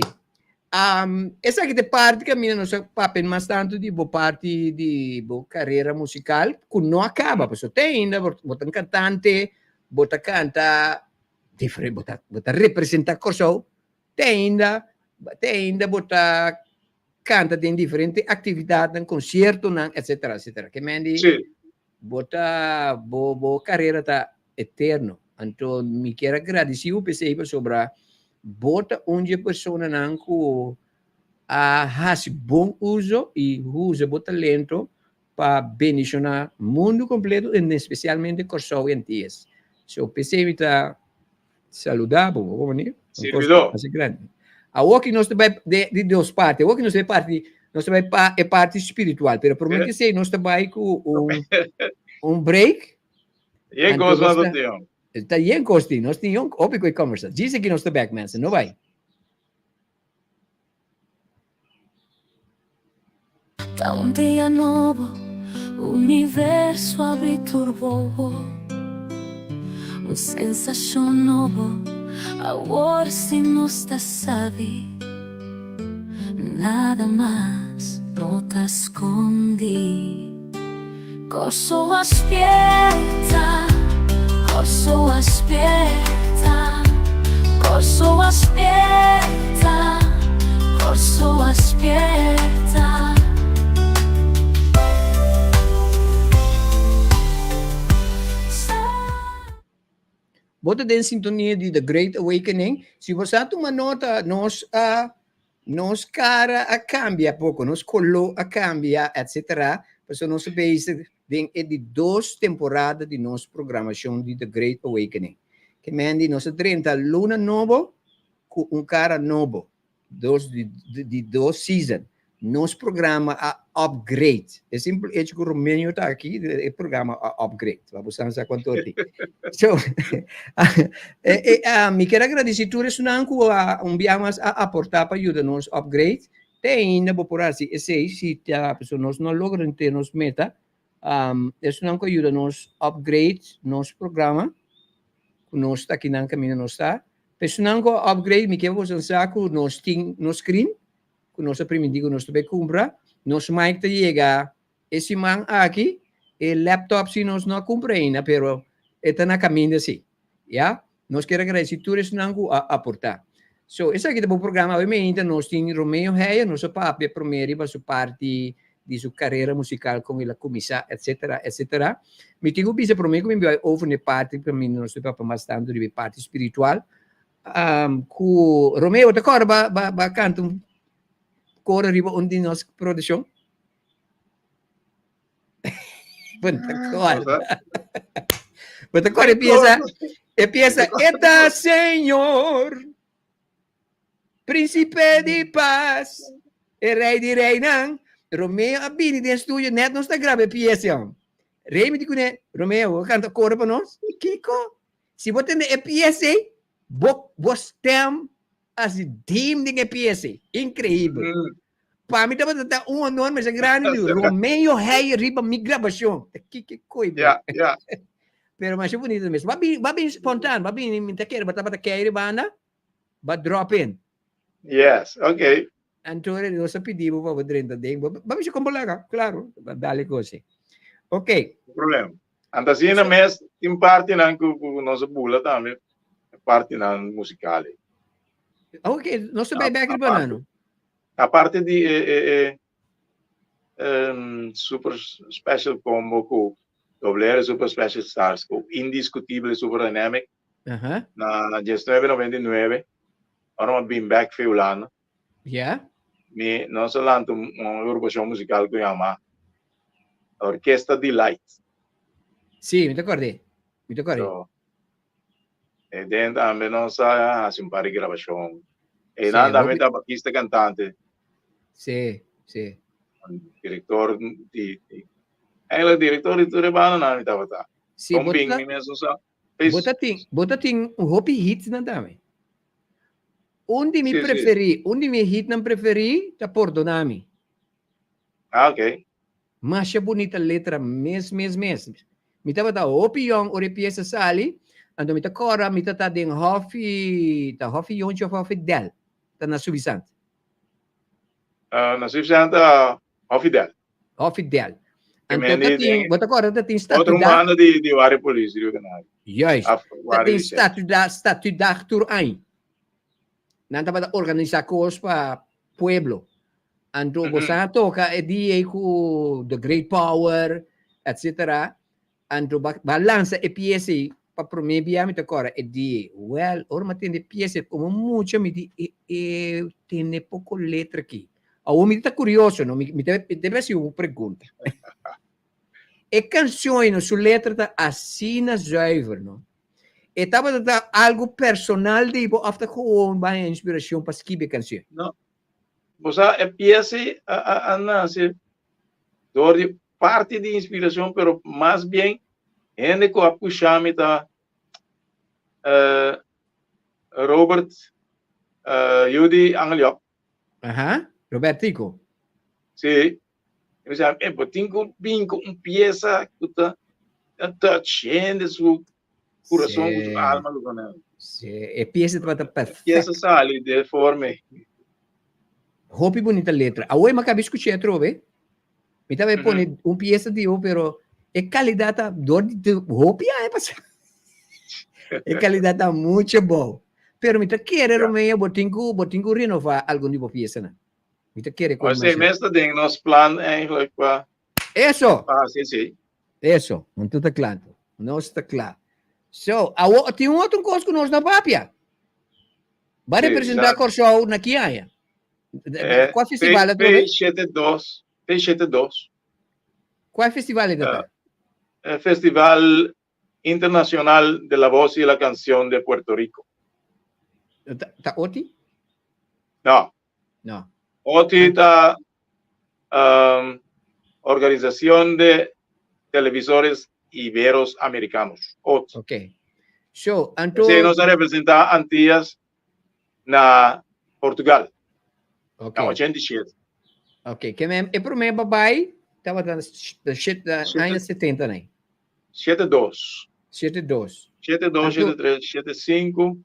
um, esaki ta e parti kaminda nos a papia mas tantu di bo parti di bo karera musikal ku no a kaba, pasobra te ainda bo bo ta un kantante, bo ta kanta diferente, bo ta bo ta representá Kòrsou, te ainda te ainda bo ta kanta den diferente aktividatnan, konsiertonan, etsetera, etsetera. Ke men di Sí. Bo ta bo bo carera ta eterno. Anto mi kier a gradici bo p'esey pasobra bo ta un dje personanan cu a haci bon uzo y uza bo talento pa bendiciona mundo completo en especialmente Corsou y Antillas. So p'esey mi ta saluda bo, bo manera. Sirvidor. Así grande. Awor ki nos ta bai de, di dos parti. Awor ki nos ta bai parti, nos ta bai pa e parti spiritual. Pero promé que sei, nos ta bai ku un, un break. Yen Anto kos nos mas ta, tin. ta yen kos tin. Nos tin yon hopi ku e conversa. Djis aki nos ta back, mensen. No bai. Ta un dia nobo, universo abri tur bobo. Un sensashon nobo, awor si nos ta sabi. Nada mas no ta skondi. Kòrsou a spierta, Kòrsou a spierta, Kòrsou a spierta, Kòrsou a spierta. Bo ta den sintonia di The Great Awakening. Si bo sa tuma nota, nos a nos cara a cambia poco, nos color a cambia, etcetera. Pasobra nos a bezig den e di dos temporada di nos programacion di The Great Awakening. Ke men di nos a drenta luna nobo cu un cara nobo, dos di di dos season. Nos programa a upgrade. E simpel hecho ku Romelio ta aki, e programa a upgrade. Pa bo sa kuantu oti. So, e, e, mi kier agradesí tur esunnan ku a un bia mas a aportá pa yuda nos upgrade. Te ainda bo por hasi esei si ta pasobra nos no a logra henter nos meta. Esunnan ku a yuda nos upgrade nos programa, ku nos ta akinan kaminda nos ta. Pa esunnan ku a upgrade mi kier boso sa ku nos tin nos screen ku nos a primintí ku nos ta bai kumpra. Nos mic ta yega e siman aki. E laptop si nos no a kumpra ainda, pero e ta na kaminda si. Ya? Nos kier agradesí tur esnan ku a aportá. So, esaki ta bo programa. Awe meinta nos tin Romeo Heyer, nos a papia promé riba su parti di su karera musikal, kon el a kuminsá, etsetera, etsetera. Mi tin ku bisa promé ku mi bai over na e parti kaminda nos ta papia mas tantu riba e parti spiritual. Um, ku Romeo ta kòrda ba, ba, ba kanta un koro riba un di nos produkshon? Bo ta kòrda. Bo ta kòrda e piesa, e piesa, Eta Señor, Príncipe di paz, e rei di reinan. Romeo a bini den studio, net nos ta graba e piesa. Rei mi di kuné, Romeo, bo kanta koro pa nos? Kiko? Si bo tende e pies ei, bo bo stem hasi dim den e pies ei. Increíbel. Pa mi tabata ta un honor masha grandi di Romeo Heyer riba mi grabacion. Ta kiko koi bo. Ja, ja. Pero masha bunito mes. Ba bin, ba bin spontaan, ba bin, mi ta kere bo tabata kei riba anda, ba drop in. Yes, okay. Anto nos a pidi bo pa bo drenta den. Bo ba bisa kon bo laga, claro. Ba dale kos ei. Okay. No problema. Anto asina mes tin partinan ku ku nos a bula tambe, partinan musikal ei. Ok, nos ta bai bek riba nan no. Aparte di e e e super special combo ku Doble R Super Special Stars ku Indiscutible Super Dynamic na 1999 ora mi a bin bek fi Hulanda. Yeah. Mi nos a lanta un agrupashon musikal ku yama Orkesta Delight. Sí, mi ta kòrd'é. Mi ta kòrd'é. So, e den tambe nos a hasi un par di grabashon. Einan tambe ta bakista kantante. Sí, sí. Direktor di, di eigenlijk direktor di tur e bandanan mi tabata. Sí, Kon bo bin ta mi mes no sa. Bo ta tin, bo ta tin un hopi hitsnan tambe. Un di mi Sí, sí. preferí, un di mi hitnan preferí ta Pordona Mi. Ah, ok. Masha bunita letra mes mes mes. Mi tabata hopi yong ora e piesa sali, anto mi ta kòrda mi ta ta den hòfi, ta hòfi Yonchi òf hòfi Del, ta na Suffisant. Ah, na Suffisant ta hòfi Del. Hòfi Del. Ke Anto men ta di tin, den bo ta kòrda ta tin otro Statudag. banda di di Barrio Polis, Rio Canario. Juist. Af Ta Barrio tin Vicente. Statudag, Statudag tur aña. Nan tabata organisá kos pa pueblo. Anto bo sa toka e dia ei ku The Great Power, etcetera. Anto ba ba lansa e piesa ei pa promé bia mi ta kòrda e dia ei. Wèl, ora mi a tende e piesa ei komo mucha mi di e e tende poko letra aki. Awor mi ta kurioso no, mi mi ta mi debe hasi un pregunta. E kanshon ei no su letra ta asina zuiver no. E tabata ta algu personal di bo òf ta gewoon bo haña inspirashon pa skibi e kanshon? No. Bo sa e piesa ei a a a nase dor di parti di inspirashon pero mas bien hende ku a pusha mi ta Robert yu di Angel Job. Aha, Robertico. Sí. E bisa, eh, bo tin ku bin ku un piesa ku ta touch hende su kurason ku su alma ku su Sí, e piesa tabata perfecto. Piesa sali de forma. Hopi bunita letra. Awe mi a kabi skuch'é atrobe. Mi tabata pone un piesa di bo, pero e kalidat ta dor di hopi aña pasá. E kalidat ta mucho bou. Pero mi ta kere, Romeo, bo tin ku bo tin ku renová algun di bo piesanan. Mi ta kere ku Esei mes ta den nos plan eigenlijk pa Eso! pa hasi esei. Eso, anto ta kla anto. Nos ta kla. So, awo tin un otro kos ku nos no papia. Ba Sí, representá sa. Kòrsou na ki aña? Eh, Kua festival atrobe? P72, P72. Kua festival e ta ta? Eh, Festival Internacional de la Voz y la Canción de Puerto Rico. Ta, ta Oti? No. No. Oti ta. Organización de Televisores Iberos Americanos, OT. Ok. So, anto... Sí, nos a representá Antillas na Portugal. Ok. Na 87. Ok, ke men e promé babai tabata na aña 70 nei. 72. 72. 72, 73, 75.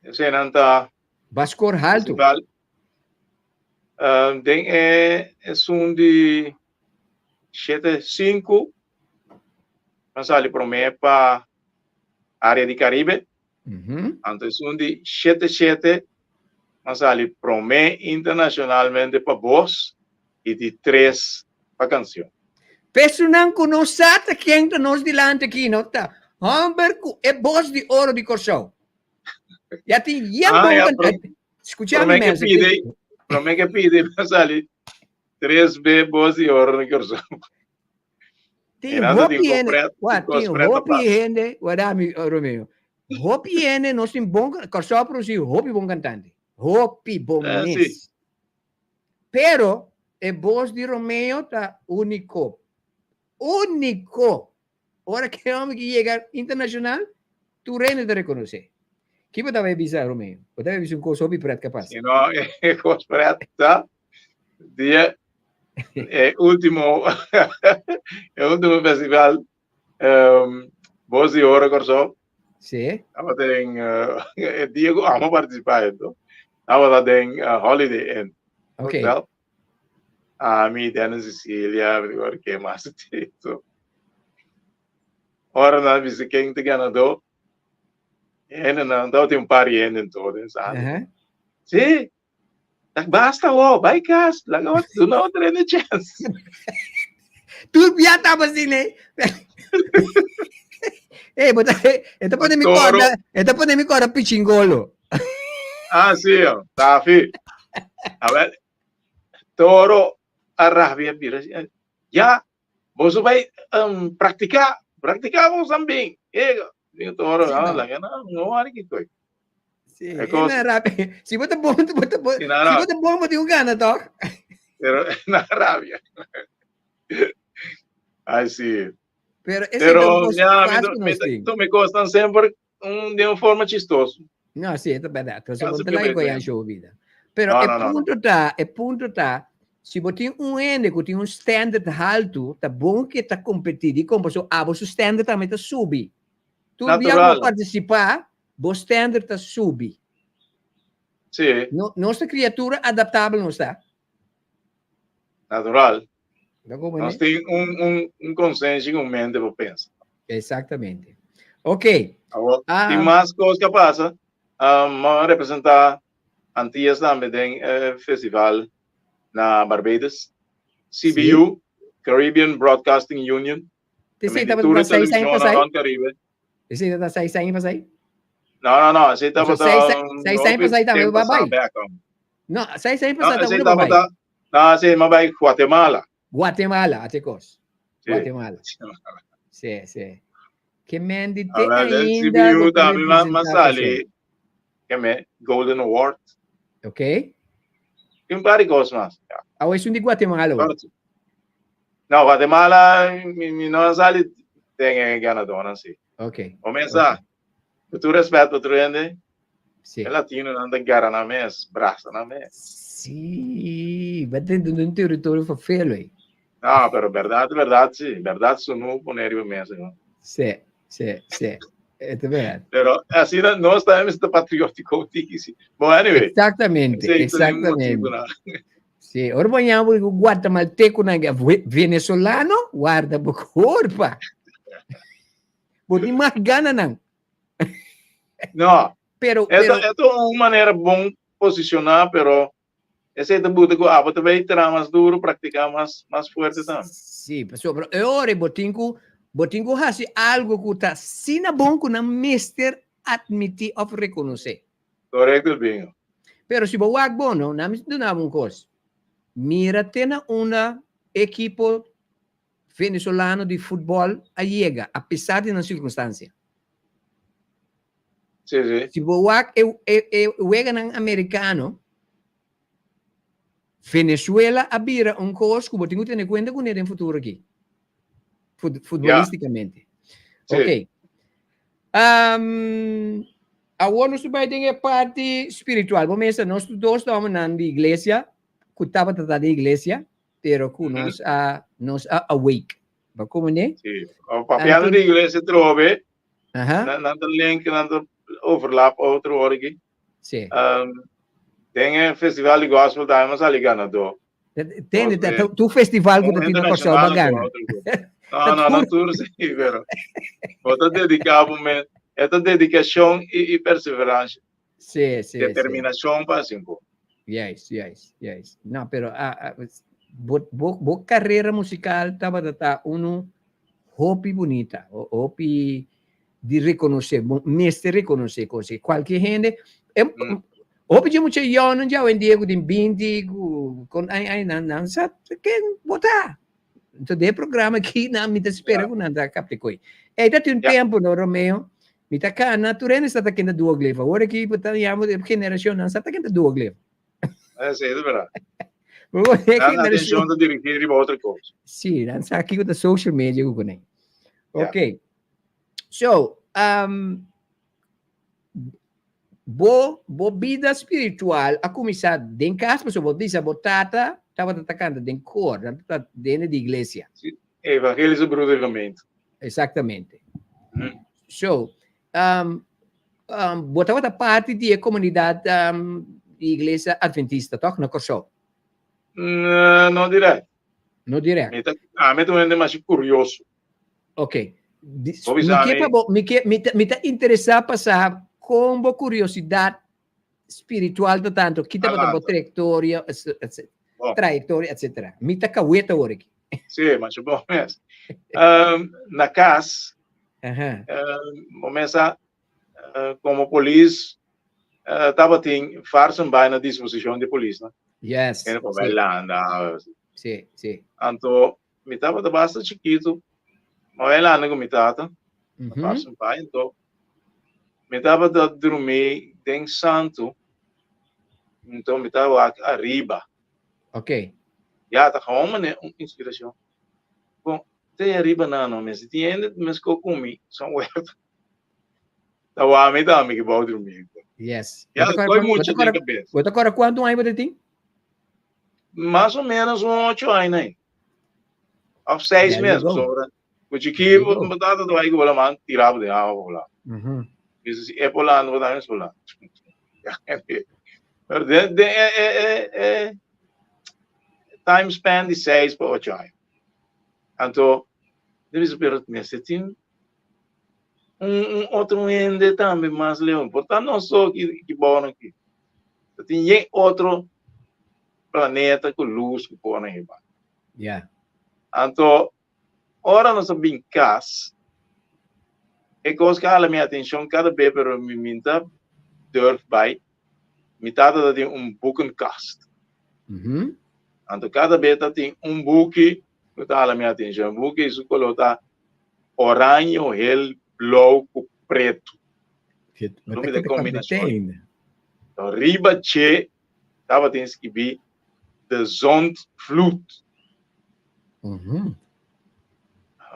Eseinan ta. Ba skor haltu. Den e esun di 75 a sali promé pa área di Karibe. Anto esun di 77 a sali promé internashonalmente pa bos i di tres pa kansion. P'esunnan ku no sa ta ken ta nos dilanti aki no ta hòmber ku e bos di oro di Kòrsou. Ya tin yen Ah, bon ya, cantante. Escucha mi Promé que mensen. pide, promé que pide, va sali 3B bos di oro na Kòrsou. Tin Era tin hopi hende, compret, wa, tin tin compret hopi apart. hende, wa mi Romeo. Hopi hende nos tin bon, Kòrsou a produsí hopi bon kantante. Hopi bon Eh, mes. sí. Pero e bos di Romeo ta úniko. Úniko. Ora ku e hòmber ki yega internashonal, tur hende ta rekonosé. Ki bo tabata bisa, Romeo? Bo tabata bisa un kos hopi pret kapas. Si no, e kos pret ta dia e último e último festival um, Voz di Oro Kòrsou. Sí. Tabata den e dia ku amo partisipá ento. Tabata den Holiday Inn. Okay. Hotel. Ami, Dennis Cecilia, mi digo, ke mas tito. Ora nan bisa ken ta ganadó, hende nan tabatin un par di hende en todo den sala. Sí, ta basta wo, bai kas, laga otro, duna otro hende chance. Tur bia taba así, ne? Ey, bo ta, e ta pone mi Toro. corda, e ta pone mi corda pichingolo. Ah, sí, oh, Tafi. A ver, Toro a rabia bira así, Ya, boso bai um, practica, practica vos también. Ego, digo Toro, Sí, no, no. la gana, no hari que coi. Sí, E cos- na rabia. Si bo ta bon, bo ta bon. Sí, na Si rabia. bo ta bon, bo tin un gana, toch? Pero na rabia. Ay, sí. Pero ese Pero ta ya, mi, fácil mi, nos tin. mi costan semper un, de un forma chistoso. No, sí, ta bèrdat. Pasobra Casi bo ta que laga bèrdad. goyá show bida. Pero No, e no, no, no. punto ta, e punto ta, si bo tin un hende ku tin un standard haltu, ta bon ke ta kompetí dikon, pasobra abo su standard tambe ta subi. Tur bia ku bo Natural. partisipá, bo standard ta subi. Sí. No, nos ta kriatura adaptabel nos ta. Natural. Ta como Nos ne? tin un, un, un konsenshi i un mente pa pensa. Exactamente. Ok. Awor, Ah. tin mas kos ke pasa. Um, m'a representá Antillas tambe den e festival na Barbados. CBU, Caribbean Broadcasting Union. Te sei También tabata tur e ta seis aña televishonnan pasai? rond Caribe. Esei tabata seis aña pasai? No, no, no, esei Paso tabata seis aña hopi pasai tambe tempo bo a pasá bai. bek, hom. No, seis aña No, pasá esei tambe bo a bai. tabata, no, esei m'a bai Guatemala. Guatemala, ate kos. Sí. Guatemala. Sí, sí. Ke men di te Ahora, den ainda CBU bo ta tambe m'a m'a representá sali Kòrsou. ke me Golden Award. Ok. Tin un par di kos mas. Ja. Awe esun di Guatemala hoor. No, Guatemala mi, mi no a sali den e ganadónan sí. Ok. Comenzá. Ok. Ku tur respet pa tur hende, Sí. e latinonan ta gara nan mes, brasa nan mes. Sí, ba den un territorio verveel hoy. No, pero berdad, berdad sí. Berdad sunu pone riba mesa. No? Sí, sí, sí. E ta berdad. Pero asina nos tambe mester ta patriótico tiki sí. Bon, anyway. Exactamente, Esei ta un exactamente. motibu, no? Sí, ora bo ña bo guatemalteco nan venezolano, warda bo corpa. Bo tin mas gana nan. No. Pero, Eto, pero eto un manera bon posicioná, pero esei ta buta ku abo ta bay traha mas duro, practica mas, mas fuerte tambe. Sí, pasobra e ora bo tin ku bo tin ku hasi algo ku ta asina bon ku nan mester admití òf rekonosé. Correcto, bingo. Pero si bo wak bon, no, nan mester duna bo un kos. Mira te na unda ekipo venezolano di futbòl a yega, a pesar di nan sirkunstansia. Sí, sí. Si bo wak e, e, e weganan amerikano, Venezuela a bira un kos ku bo tin ku tene kuenta kuné den futuro aki. Futbolistikamente. Ok. Um, awor nos ta bai den e parti spiritual. Bo mester nos tur dos ta homennan di iglesia, ku tabata ta den iglesia, pero ku nos a nos a awake. Bo komprendé? Sí. Papiando di iglesia trobe, nan ta link, nan ta overlap otro ora aki. Sí. Um, den e festival di gospel tambe mi a sali ganadó. Tende, ta tu festival ku ta tin na Kòrsou ba gana. No, no, no tur sí, pero bo ta dediká bo mes. E ta dedikashon i, i perseveransha. Sí, sí, Determinashon pa hasi un kos. Juist, juist, juist. No, pero ah, ah, bo, bo, bo karera musikal tabata ta unu hopi bunita, hopi di rekonosé, bo mester rekonosé kos ei. Kualke hende, e hopi dje mucha yònan dje awendia ku tin binti ku kon ai ai nan nan sa ken bo ta. Enton den e programa aki nan mi ta spera ku nan ta kapta koi. Ei ta tin un tempu no Romeo, mi ta kana tur hende sa ta ken ta Duoglef. Awor aki bo ta yama e generashon nan sa ta ken ta Duoglef. Sí, es verdad. Nan atenshon ta dirigí riba otro kos. Sí, nan sa kiko ta social media ku kuné. Ok. So, um, bo, bo bida spiritual a kuminsá den kas, pasobra bo bisa bo tata tabata ta kanta den kor, nan tabata dende di iglesia. Sí, Evangelische Broedergemeente. Exactamente. So, um, um, bo tabata parti di e komunidat um, di iglesia adventista, toch, na Kòrsou? No, no direct. No direct. Mi ta, ami ta un hende masha kurioso. Ok. Mi ke pa bo, mi ke, mi ta, mi ta interesá pa sa kon bo kuriosidat spiritual ta tanto, ki tabata bo trayektoria, trayektoria, etcetera. Mi ta kaweta awor aki. Sí, masha bon mes. Na kas, bo mesa komo polis tabatin farsen bai na disposishon di polisnan. Yes. Hende por bai landa. Sí, sí. Anto Mi tabata basta chikitu, ma bai landa ku mi tata, na Parson Pai, anto mi tabata drumí den santu, anto mi ta wak ariba. Ok. Ya, ta gewoon manera un inspirashon. Bon, te ariba nan no mester tin hende meskos ku mi, somewhere. Ta wak mi tambe ki bou drumí. Yes. Ya, koe mucha den kabes. Bo ta kòrda kuantu aña bo ta tin? Mas o menos un ocho aña ahí. Of seis meses. Sobre. Ku chiki bo tata ta bai ku bo laman tira bo den awa bo la. Bisa si e por landa bo tambe por landa. Pero den den e e e e time span di seis pa ocho aña. Anto mi bisa pero mester tin un un otro hende tambe mas leu. Por ta nos so ki ki bou aki. Ta tin yen otro planeta ku lus ku por nan hiba. Yeah. Anto, ora nos a bin kas, e kos ku a hala mi atenshon kada be, pero mi mi ta durf bai, mi tata ta tin un boekenkast. Anto kada be ta tin un buki ku ta hala mi atenshon. E buki su koló ta oraño, hel, blou ku pretu. Nomi de kombinashon. Riba dje tabatin skibí De Zondvloed.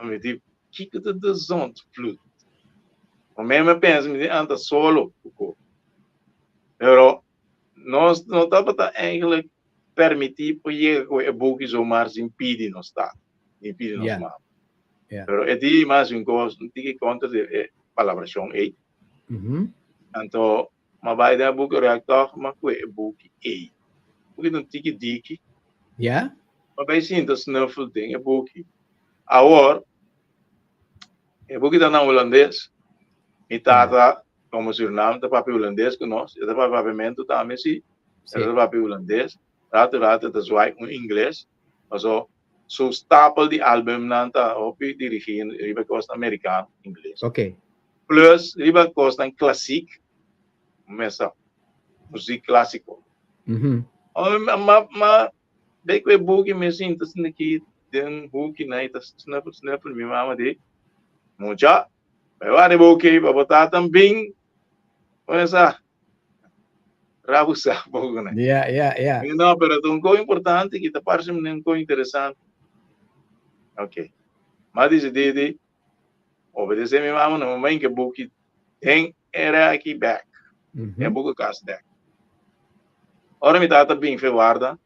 Mi di, kiko ta De Zondvloed? Promé mi a pensa, mi di, ah, ta solo ku ko. Pero nos no tabata eigenlijk permití pa yega ku e buki zomaar sin pidi nos tata, ni pidi nos mama. Pero e di mas un kos, un tiki kontra di e palabrashon ei. Anto, m'a bai den e buki rèk tòg, m'a kue e buki ei. Buki ta un tiki diki. M'a bai sinta snuffel den e buki. Awor, e buki ta na hulandes. Mi tata, komo Surinam, ta papia hulandes ku nos. E ta papia papiamentu tambe, si. E ta papia hulandes. Ratu ratu e ta zwai un ingles. Paso su stapel di albumnan ta hopi dirigí riba kosnan merikano, ingles. Ok. Plus riba kosnan klasik, mesa, muzik klasiko. Ma, ma, bei ku e buki mi sinta asina aki den huki nan i ta snuffel snuffel mi mama di, Mucha, bai wak e buki pa bo tata bin, mesa. Rabusa poco ne. Ja. No, pero ta un co importante ki ta parse un co interesante. Ok. M'a disidí di obedesé mi mama na momento ku buki den e rèki bèk. E buki kas bèk. Ora mi tata bin fe warda,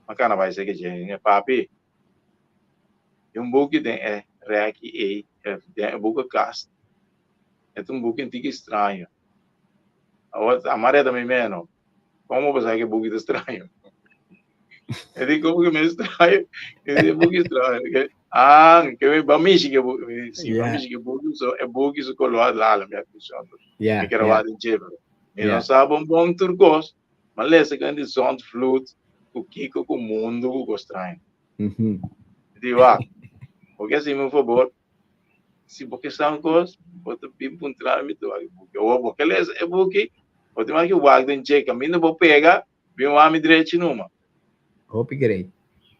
m'a kana bai seki dje, Papi, tin un buki den e rèki ei, den e buki kas. E ta un buki un tiki straño. Awor a mareta mi meno. Como bo sa ke buki ta straño? E di como ke mi straño? E di buki straño. Ke, ah, ke mi ba mishi ke buki. Mi di, si, ba mishi ke buki, so e buki su color lala mi atencion. Mi kere wak den dje, pero mi no sa bon bon tur cos. Ma lesa ke di zondvloed, ku kiko ku mundo ku cos straño. Mi di, wak, bo ke hasi mi un fabor? Si bo ke sa un kos, bo ta bin puntra mi ta wak e buki. Awor bo ke lesa e buki, bo tin mas ke wak den dje. Kaminda bo pega, bin wak mi drechi numa. Hopi great.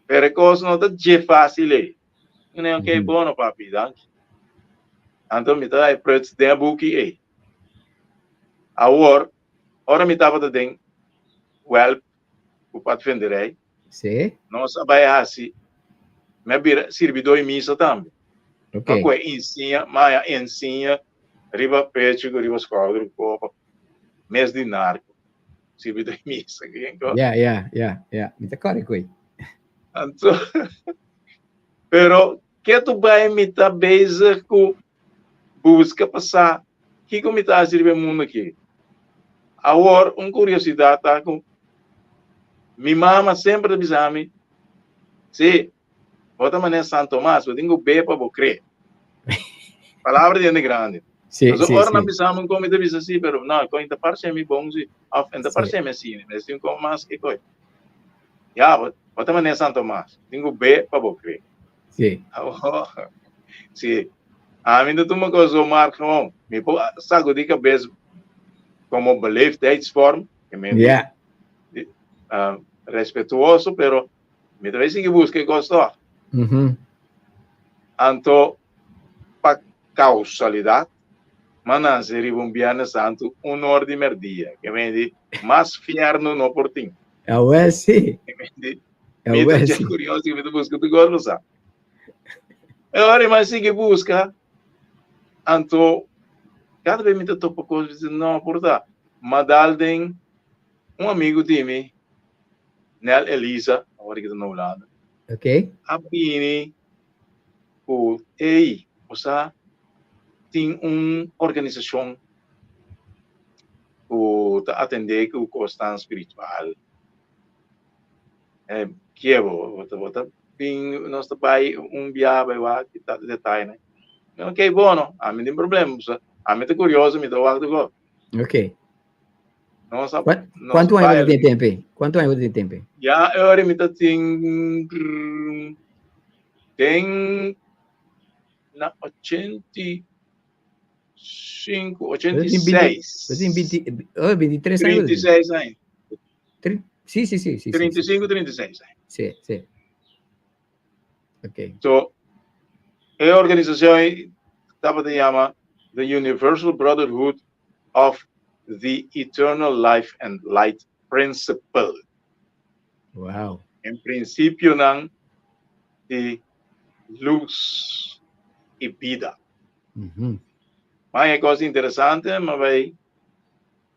Pero e kos no ta dje fásil ei. Mi ne, ok, bono papi, danki. Anto mi ta e pruts den e buki ei. Awor, ora mi tabata den wèlp ku padvinderij, Sí. Nos a bai hasi, mi a bira sirbidó di misa tambe. Ok. Ma ku e insiña, ma a ensiña riba pechu ku riba skouder ku kopa mes di narko. Sirbidó di misa. Ken ko? Ja, ja, ja, ja. Mi ta kòrda ku ei. Anto, pero ke tu bai mi ta bezig ku buska pa sa kiko mi ta hasi riba e mundu aki. Awor, un kuriosidat ta ku mi mama semper ta bisa mi, Si, bo ta manera San Tomas, bo tin ku be pa bo kre. Palabra di hende grandi. Sí, Pasobra sí, ora nan sí. bisa mi un kon, mi ta bisa si, pero no, kon ta parse mi bon si, òf en ta parse mi asina, mi ta un kon mas ke koi. Ya, bo, bo ta manera San Tomas, tin ku be pa bo kre. Sí. Awor, sí, ami no tuma kos zomaar gewoon. Mi por sagudí kabes komo beleefdheidsvorm, ke men Ja. di, respetuoso, pero mi ta bai sigui buska e kos tòg. Anto, pa kausalidat, m'a nase riba un Biernes Santu un or di merdia, ke men di, mas fièrnu no por tin. Awel sí. Ke men di, Mi ta dje curioso mi ta busca tu gordo sa. E ora mi sigui busca, anto cada vez mi ta topa cos, mi dice no por ta. Ma dal den un amigo di mi, Nel Elisa, awor ki ta na Hulanda. Okay. A bini cu, ey, bo sa tin un organisacion cu ta atende cu cosnan spiritual. Eh, kie bo, bo ta, bo ta bin, nos ta bai un biaha bai wak i ta detayenan. Ok, bono, ami tin problema, so, ami ta kurioso, mi ta wak tuko. Ok. Nos a, Qua- nos Kuantu aña bai bo tin tempe? Kuantu aña bo tin tempe? Ya, ora mi ta tin den na 85, 86. Bo tin 20, oh, 23 aña. bo tin. 36 aña. Tri, sí, sí, sí, sí. 35, 36 aña. Sí, sí. Ok. So, e organisacion tabata yama The Universal Brotherhood of the Eternal Life and Light Principle. Wow. En principionan di luz y bida. Ma e cosa interesante, ma bai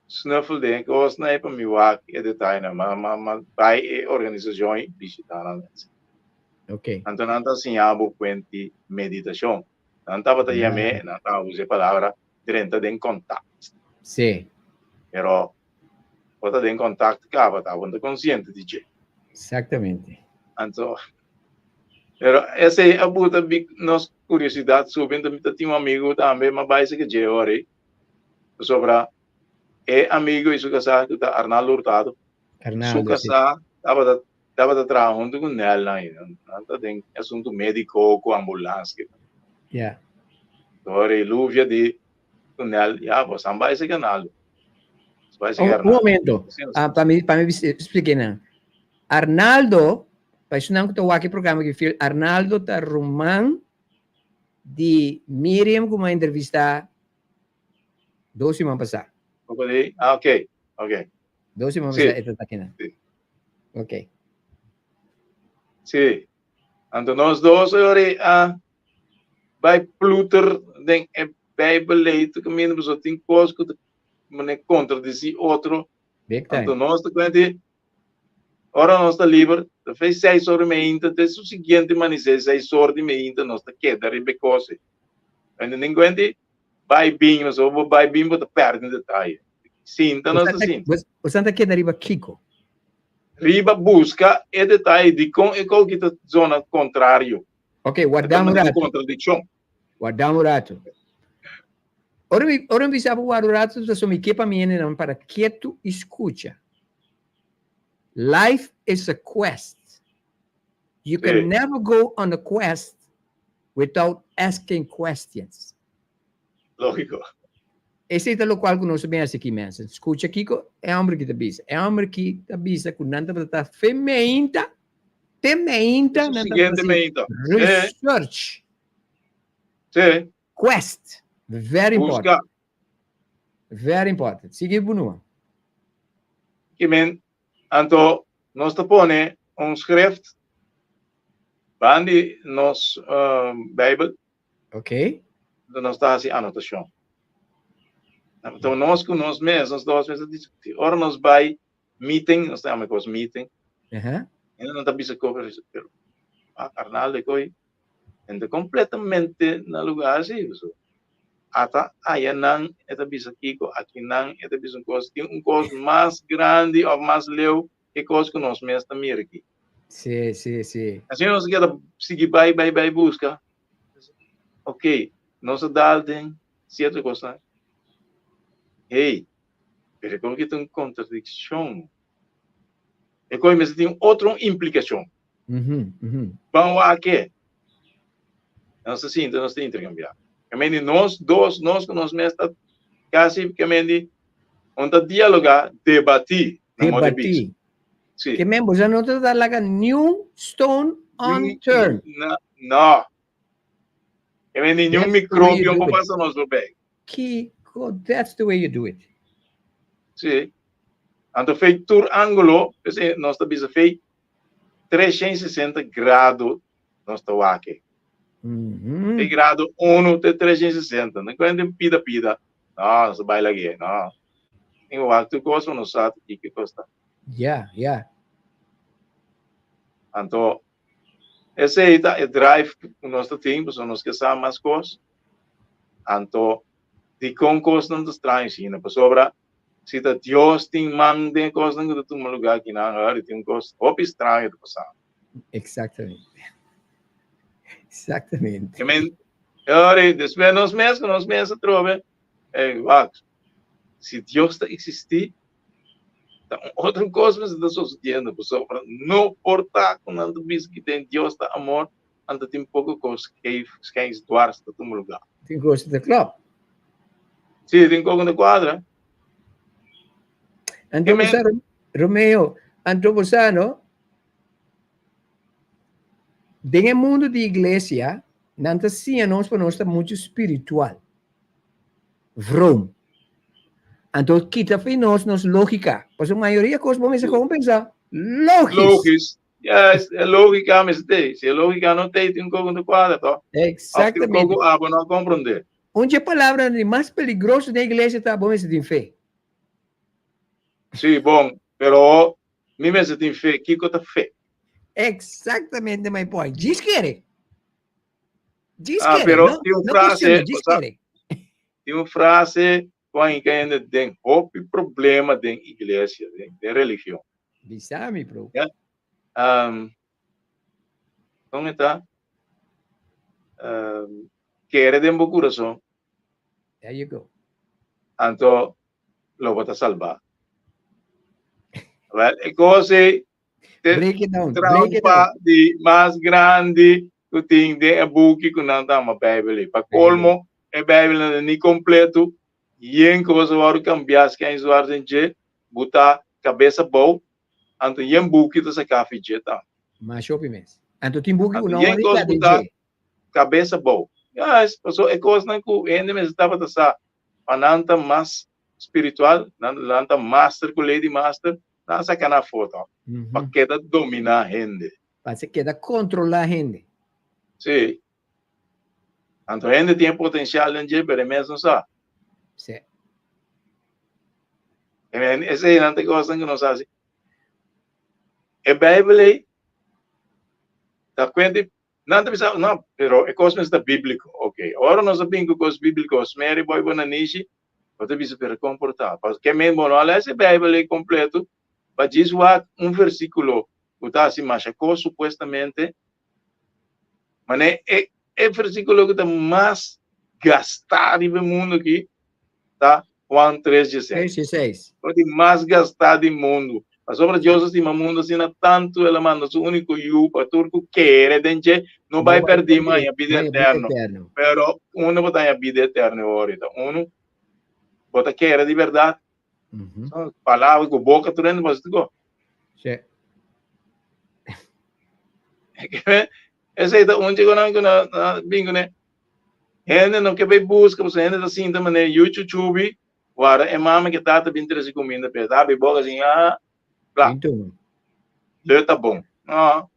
snuffel den e kosnan ei pa mi wak e detayenan. Ma ma ma bai e organisashon ei bishitá nan mester. Ok. Anto nan ta siña bo kuenti meditashon. Nan tabata yam'é, nan ta usa e palabra drenta den kontakt. Sí. Pero bo ta den kontakt kaba, ta bo no ta konsiente di dje. Exactamente. Anto, pero esei a buta nos kuriosidat subi, anto mi ta tin un amigu tambe, m'a bai seke dje ora ei. Pasobra e amigo y su casá cu ta Arnaldo Hurtado, Arnaldo, su casá tabata tabata traha hunto cu Nel nan y nan ta den asunto medico cu ambulans. Ja. Ora e luvia di cu Nel, ya, bo san bai seki Arnaldo. Bai seki Un Arnaldo. momento, ah, pa mi pa mi explique nan. Arnaldo, pa esunnan cu ta wak e programa ki fil, Arnaldo ta ruman di Miriam cu mi a entrevista dos siman pasá. Ah, ok, ok. Dos siman pasá e ta akinan. Sí. Ok. Sí. Anto nos dos ori a bai pluter den e Bijbel lei kaminda pasobra tin kos ku ta mane kontradisí otro. Big time. Anto nos ta kuenta ora nos ta liber, ta fei seis or di meinta te su siguiente manisé seis or di meinta nos ta keda riba e kos ei. Enta tin kuenta bai bin pasobra bo bai bin bo ta pèrdè detaye. Sinta nos ta sinta. Boso ta keda riba kiko? Riba buska e detaye dikon e kos ki ta zona kontrario. Ok, warda un ratu. Kontradikshon. Warda un ratu. Ora mi, ora mi bisa bo warda un ratu, pasobra mi ke pa mi hendenan para ketu i skucha. Life is a quest. You can never go on a quest without asking questions. Lógiko. Esei ta lokual ku nos a bin hasi aki, mensen. Skucha kiko e hòmber aki ta bisa. E hòmber aki ta bisa ku nan tabata ta fe meinta, te meinta nan tabata hasi research. Sí. Quest. Very important. Very important. Sigui bunua. Ki men, anto nos ta pone un schrift bandi nos Bijbel. Ok. Anto nos ta hasi anotashon. Anto nos ku nos mes, nos dos mes ta diskutí. Ora nos bai meeting, nos ta yama e kos meeting. Hende nan ta bisa kos, pero ah, Arnaldo e koi hende kompletamente na lugá así. So, ata aya nan e ta bisa kiko, aki nan e ta bisa un kos, tin un kos mas grandi òf mas leu e kos ku nos mes ta mira aki. Sí, sí, sí. Asina nos a keda sigui bai, bai, bai buska. Ok, nos a dal den sierto kosnan. Hey, pero e kos aki ta un kontradikshon. E kos mester tin otro implikashon. Ban wak ke. Nos ta sinta, nos ta interkambiá. Ke men di nos dos, nos ku nos mes ta kasi ke men di un ta dialogá, debatí na modo di bisa. Debatí. Sí. Ke men boso no ta laga niun stone unturned. No, no. Ke men di niun That's the way you mikrobio do por it. pasa nos por bei. Kiko, that's the way you do it. Sí. Anto fei tur ángulo, p'esei nos ta bisa fei 360 grado nos ta wak e. Di grado 1 te 360. No kuenta den pida pida. No, nos ta bai lag'é. No. Tin wak tur kos pa nos sa kiko kos ta. Ya, ya. Anto, esei ta e drive ku nos ta tin, pasobra nos ke sa mas kos. Anto, dikon kosnan ta straño asina? Pasobra Si ta Dios tin man den e kosnan ku ta tuma lugá akinan, ahora tin un kos hopi straño ta pasando. Exactamente. Exactamente. I mean, ahora despues nos mes ku nos mes atrobe, hey, wak, si Dios ta eksistí, ta un otro kos mester ta sosediendo, pasobra no por ta ku nan ta bisa ki den Dios ta amor, anto tin poko kos skeef, skeins, dwars ta tuma lugá. Tin kos ta klòp. Sí, tin kos ku ta kuadra. Anto bo sa, Romeo, anto bo sa, no? Den e mundu di iglesia, nan ta siña nos pa nos ta muchu spiritual. Vroom. Anto kita fi nos nos lógika. Pasobra mayoria kos bo mester kon pensa lógis. Lógis. Yes, e lógica mester tei. Si e lógica no tei, tin un koko no kuadra, to? Of tin un Exactamente. koko abo no a komprondé. Un dje palabranan di mas peligroso den iglesia ta bo mester tin fe. Sí, bon, pero mi mester tin fe. Kiko ta fe? Exactamente my point. Djis kere. Djis Ah, kere. pero No, tin un no frase, cuestiona, djis o sea, kere. tin un frase ku a hinka hende den hopi problema den iglesia, den, den religion. Bisa mi, bro. Ya. Um, kon e ta? Um, kere den bo kurason. There you go. Anto lo bo ta salbá. Wel, e kos ei te Break it down, break it trampa down. di mas grandi ku tin den e buki ku nan ta yama Bijbel ei. Pa kolmo, e Bijbel no ta ni kompleto, yen kos a wòrdu kambiá sken zwart den dje, bo ta kabes abou, anto yen buki ta saka fi dje tambe. Masha hopi mes. Anto tin buki ku Anto no yen wòrdu kos ta bo den ta dje. kabes abou. Yes, paso e kosnan ku hende mester tabata sa, pa nan ta mas spiritual, nan nan ta master ku lady master, nan a saka nan afó tòg, pa keda dominá hende. Pa se keda kontrolá hende. Sí. Anto hende tin e potensial den dje, pero e mes no sa. Sí. Esei nan ta e kosnan ku nos hasi. E Beibel ei ta kuenta nan ta bisa, no, pero e kos mester ta bíbliko. Ok, ora nos a bin ku kos bíbliko, smeri boi bo nanishi, bo ta bisa, pero kon por ta? Paske men bo no a lesa e Beibel ei kompleto, pa djis wak un versíkulo ku ta hasi masha kos supuestamente, Mane e e versíkulo ku ta mas gastá riba e mundu aki ta Juan 3:16. 3:16. Lo di mas gastá di mundu. Pasobra Dios a stima mundu asina tantu, el a manda su úniko Yu pa tur ku kere den dje no bai pèrdí ma haña bida eterno. Pero unda bo ta haña bida eterno awor? Ta unu bo ta kere di bèrdat. Palabra ku boka tur hende por go. Sí. Esei ta un chico nan ku na na bin kuné. Hende no ke bai buska, pasobra hende ta sinta manera yu chuchubi, wara e mama ke tata bin trese kuminda p'e. Ta habri boka asin, ah, kla. Leu ta bon. No.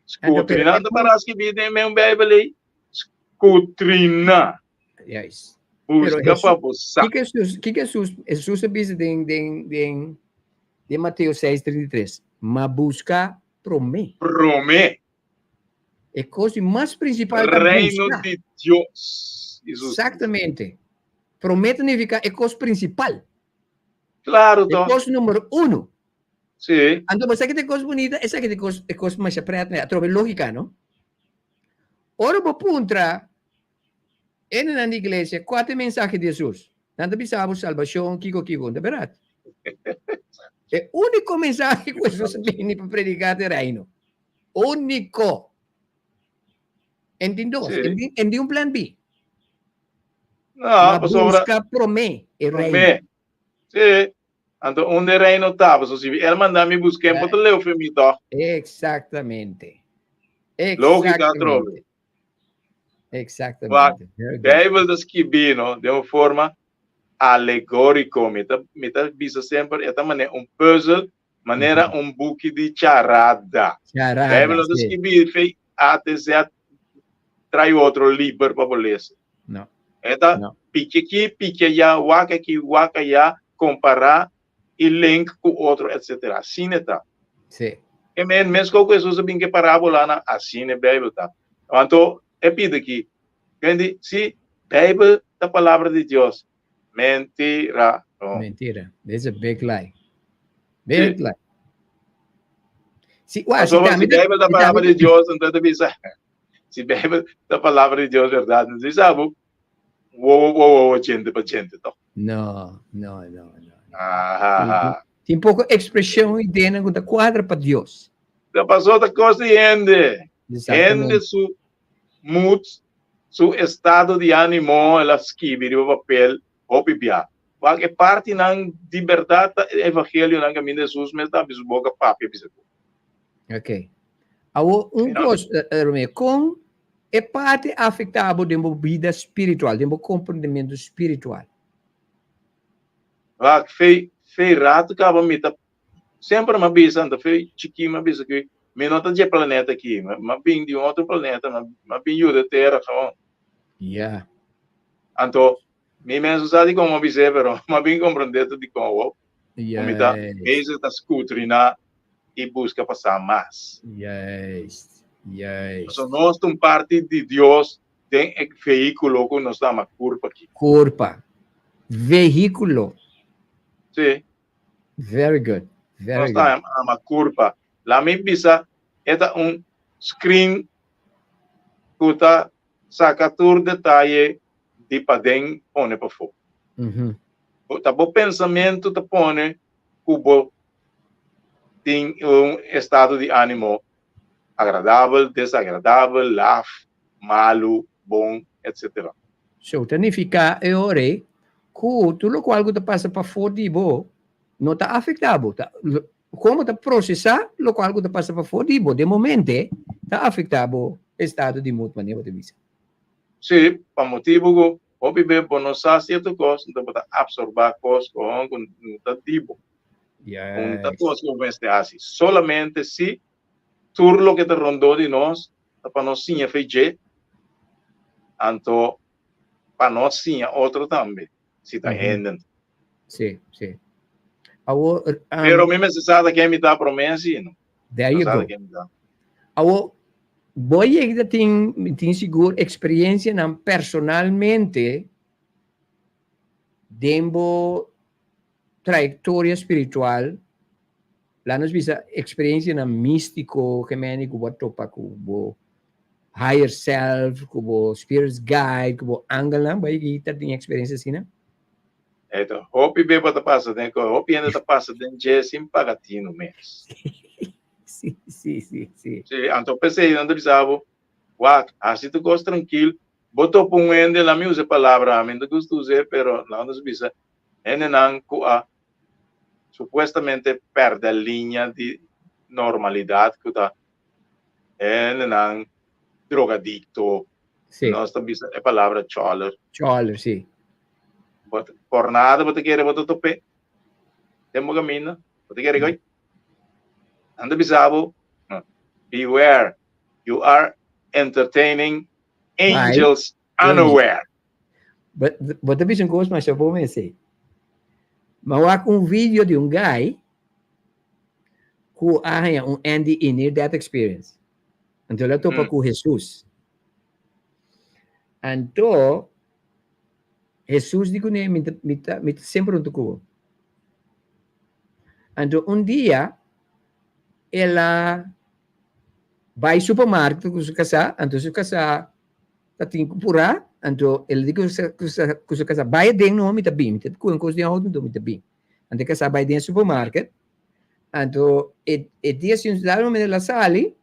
Skutrina ta para skibí den men Beibel ei. Skutrina. Juist. Buska pa bo sa. Kiko Jesus, kiko Jesus, Jesus a bisa den, den, den, den Mateo 6:33? Ma buska promé. Promé. E kos di mas prinsipal ta Reino buska. di Dios. Jesus. Exactamente. Promé ta nifiká e kos prinsipal. Claro, E to. kos número uno. Sí. Anto, bo sa ki ta e kos bunita? Esaki ta e kos, e kos masha pret, atrobe lógika, no? Ora bo puntra Hendenan di iglesia, kua ta e mensahe di Hesus? Nan ta bisa bo salbashon, kiko, kiko. Ta bèrdat. E úniko mensahe ku Hesus a bini pa prediká ta e Reino. Úniko. En tin dos. En tin, en tin un plan B. No, Ma pasobra buska promé e Reino. promé. Sí. Anto unda e Reino ta? Pasobra si el manda mi busk'é, bo ta leu fe mi tòg. Eksaktamente. Lógika atrobe. Exactamente. Bijbel ta skibí no den un forma alegóriko. Mi ta mi ta bisa semper e ta manera un pùzel, manera un buki di charada. Charada, Bijbel no ta sí. skibí fe A te Z trai otro liber pa bo lesa. No. E ta No. piki aki, piki allá, wak aki, wak allá, kompará i link ku otro etcetera. Asina e ta. Sí. E men, meskos ku Hesus a bin ku e parábolanan, asina e Beibel ta. Anto, e pidi aki, Kendi, si Beibel ta palabra di Dios, mentira. No. Mentira. That's a big lie. Sí. Big lie. Si, wa, si Pasobra tambe si Beibel ta si palabra tambe di Dios, anto e ta bisa, si Beibel ta palabra di Dios bèrdat, anto bisa bo, wowo pa wowo, djente pa djente, tòg? No, no, no, no. Aha. Tin poko ekspreshon i ideanan ku ta kuadra pa Dios. Ta pasó ta kos di hende. Hende su mood, su estado di ánimo el a skibi riba papel hopi bia. Wak e partinan di bèrdat ta e evangelionan kaminda Hesus mes ta habri su boka papia bisa ku. Ok. Awor un kos, Romeo, kon E parti afektá bo den bo bida spiritual, den bo komprendementu spiritual. Wak, fei, fei ratu kaba mi ta, semper m'a bisa, anto fei chikí m'a bisa ku mi no ta dje planeta aki, m'a bin di un otro planeta, m'a bin yuda tera gewoon. Ya. Anto, mi mes no sa dikon m'a bis'é, pero m'a bin komprendé tur dikon awor, ku mi ta bezig ta skutriná i buska pa sa mas. Juist, juist. Pasobra nos ta un parti di Dios den e vehíkulo ku nos ta yama kurpa aki. Kurpa. Vehíkulo. Sí. Very good, very Nos ta good. yama kurpa. La mi bisa e ta un screen ku ta saka tur detaye di paden pone pafó. Ta bo pensamentu ta pone ku bo tin un estado di ánimo agradabel, desagradabel, laf, malu, bon, etcetera. So ta nifiká e ora ei ku tur lokual ku ta pasa pafó di bo no ta afektá bo. Ta komo ta prosesá lokual ku ta pasa pafó di bo den momente ta afektá bo estado di mood manera bo ta bisa. Sí, pa motibu ku. Hopi be bo no sa cierto cos, enton bo ta absorba cos cu hon cu no ta di bo. Un ta cos cu bo mester haci. Solamente si tur loke ta rondó di nos ta pa nos siña fe dje, anto pa nos siña otro tambe, si ta hende. Sí, sí. Awor, Pero mi mester sa ta ken mi ta promé así, no? There you go. Awor, bo yega ta tin, mi tin sigur, experiencianan personalmente den bo trayectoria spiritual, laat nos bisa experiencianan místico, gemene cu bo a topa cu bo higher self, cu bo spirit's guide, cu bo angelnan, bo yega ta tin experiencia asina? Eto, hopi be bo ta pasa den ko, hopi hende ta pasa den dje sin paga tinu mes. Sí, sí, sí, sí. Sí, anto p'esei nan ta bisa bo, wak, hasi tur kos trankil, bo topa un hende, la mi usa e palabra, mi no ta gusta us'é, pero laga nos bisa, hendenan ku a supuestamente pèrdè liña di normalidat ku ta hendenan drogadikto, Sí. nos ta bisa e palabra chòler. Chòler, sí. Bo ta, por nada bo ta kere bo ta top'é den bo kaminda, bo ta kere koy. Nan ta bisa bo, beware, you are entertaining angels unaware. But, bo ta bisa un kos masha bon esei. Mi a wak un video di un guy ku a haña un NDE, near death experience. Anto el a topa ku Hesus. Anto Hesus di kuné, mi ta, mi ta, mi ta semper huntu ku bo. Anto un dia el a bai supermarket ku su kasá, anto su kasá ta tin ku purá, anto el di ku su, ku su, ku su kasá, bai aden no, mi ta bin, mi ta kohe un kos den outo, anto mi ta bin. Anto e kasá bai den e supermarket, Anto e e dia si un dado momento el a sali,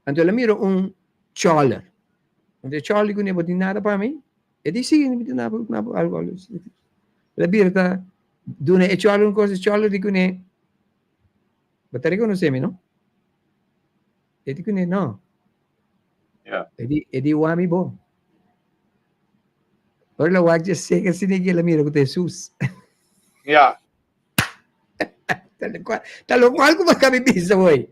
anto el a mira un choler. Anto e choler di kuné, bo tin nada pa mi? E di si, mi tin nada pa algo. El a bira ta duna e choler un kos, e choler di kuné, bo ta rekonosé mi no? E di kuné, no. E di, e di wami bo. Ora el a wak dje seka asina el a mira ku ta Hesus. Ya. Tal lo cual como acá mi bisa hoy.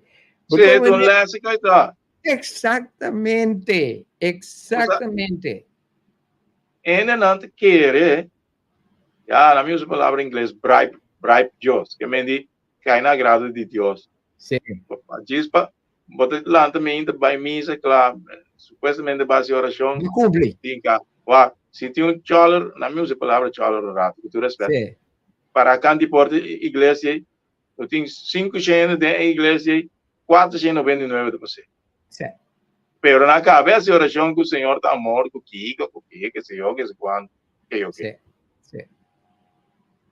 Sí, es un léxico y todo. Exactamente, exactamente. Ene nan te quiere, ya, la mi usa palabra inglés, bribe, bribe Dios, que men di, cae na agrado di Dios. Sí. Djis pa, bo ta lanta mi ta bai misa, kla, supuestamente base oracion. No cumpli. Tinka, wa, si tin un choler, na mi usa palabra choler un rato, cu tur respeto. Sí. Para kan di porta iglesia ei, no tin sinku shende den e iglesia ei, kuater shende noventa i nuebe ta pas'é. Sí. Pero na kabes di orashon ku Señor ta amor, ku kiko, ku ke, ke se yo, ke se kuantu, ke yo ke. Sí, sí.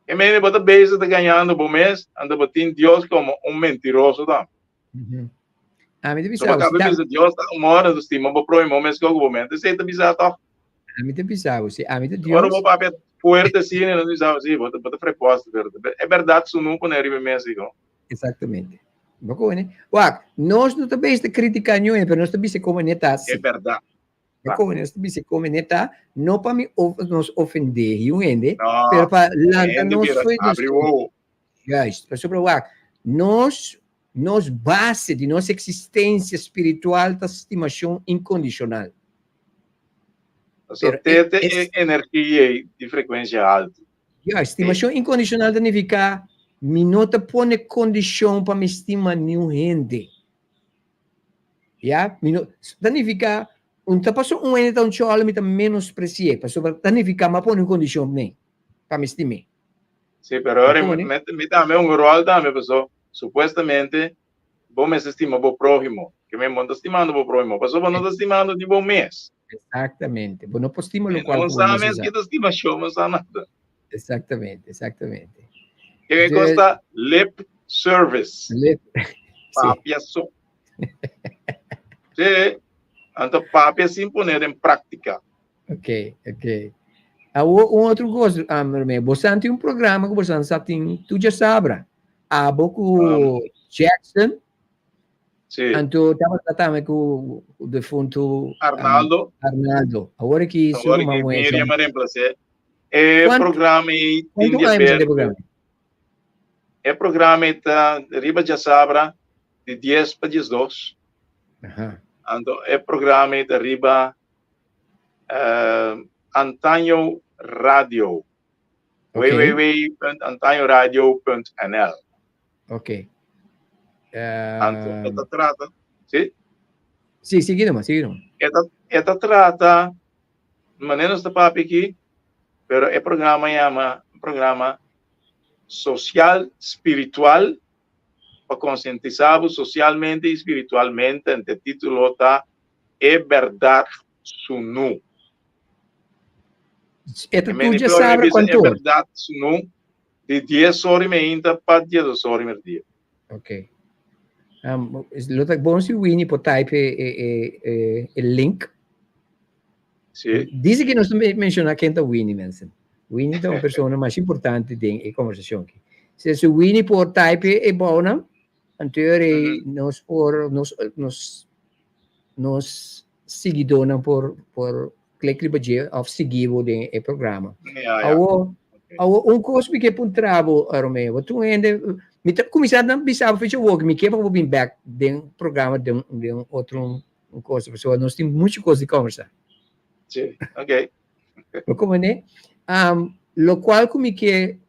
E mende bo ta bezig ta gañando bo mes, anto bo tin Dios komo un mentiroso tambe. Ami ta So bo bisa bo, kaba si ta bisa Dios ta amor, anto stima bo próhimo meskos ku bo mes. Esei ta bisa tòg. Ami ta bisa bo, si ami ta Ora bo Dios. papia fuerte asina, nos bisa bo, si, bo ta, bo ta freposto, pero e berdad sunu pone riba e mesa, digo. Exactamente. Bo koe, Wak, nos no ta bezig ta critica ñoe, pero nos ta bisa como ne ta E así. berdad. Bo koe, nos ta bisa como ne ta, no pa mi of, nos ofende un hende, No, pero pa lanta hende nos bira, foi nos abri wowo. Juist, pasobra wak, nos, nos base di nos existencia spiritual ta stimacion incondicional. So, te te e energia ei di frecuencia alto. Ja, stimacion incondicional ta nifica mi no ta pone condicion pa mi stima niun hende. Ja, mi no, ta nifica un ta paso un hende ta un cholo mi ta menospreci'e, pasobra ta nifica mi a pone un condicion p'ne, pa mi stim'e. Sí, pero ora mi, mi tambe un rol tambe, paso supuestamente bo mester stima bo próhimo. Ke men bo no ta stimando bo próhimo, paso bo no ta stimando ni bo mes. Exactamente. Bo no por stima locual No ku bo sa mes mes usa. ke ta stimacion, bo no sa nada. Exactamente, exactamente. Ke men Dus kosta lip service. Lip, sí. Papia so. Sí, anto papia sin poner den práctica. Ok, ok. Awo un otro cos, um, bosan tin un programa ku bosan sa tin tu djasabra. Abo ku Jackson. Sí. Anto tabata tambe ku defuntu Arnaldo. Arnaldo. Awor aki su Awor ruman aki muhé Miriam a reemplacé. E Kuantu programa ei tin kuantu di aña haber e programa? E programa ei ta riba djasabra di dies pa diesdos. Aha. Anto e programa ei ta riba Antaño Radio. Okay. www.antañoradio.nl. Ok. Anto, e ta trata, sí? Sí, sigui nomás, sigui nomás. E ta, e ta trata, manera nos ta papia aki, pero e programa yama un programa social spiritual pa konsientisá bo socialmente i spiritualmente, ente e título ta E Bèrdat Sunú. E ta tur dje sabra kuantu ora? E bèrdat sunú di dies ora i meinta pa diesdos ora i merdia. Ok. Um, lo ta bon si Winnie por type e, e, e, e link. Sí. Dice que nos menciona ken ta Winnie, mensen. Winnie ta un persona mas importante den e conversacion aki. Si si Winnie por type e bouwnan, anto nos por nos nos nos siguidónan por por klik riba dje òf sigui bo den e programa. Ja, ja. Awo, awo un kos mi ke puntra bo, Romeo, bo tur hende, mi ta kuminsá na bisa bo fecha wok, mi ke pa bo bin bèk den programa den den otro un kos, pasobra nos tin muchu kos di kòmbersá. Sí, ok. Bo komprendé? Um, lokual ku mi ke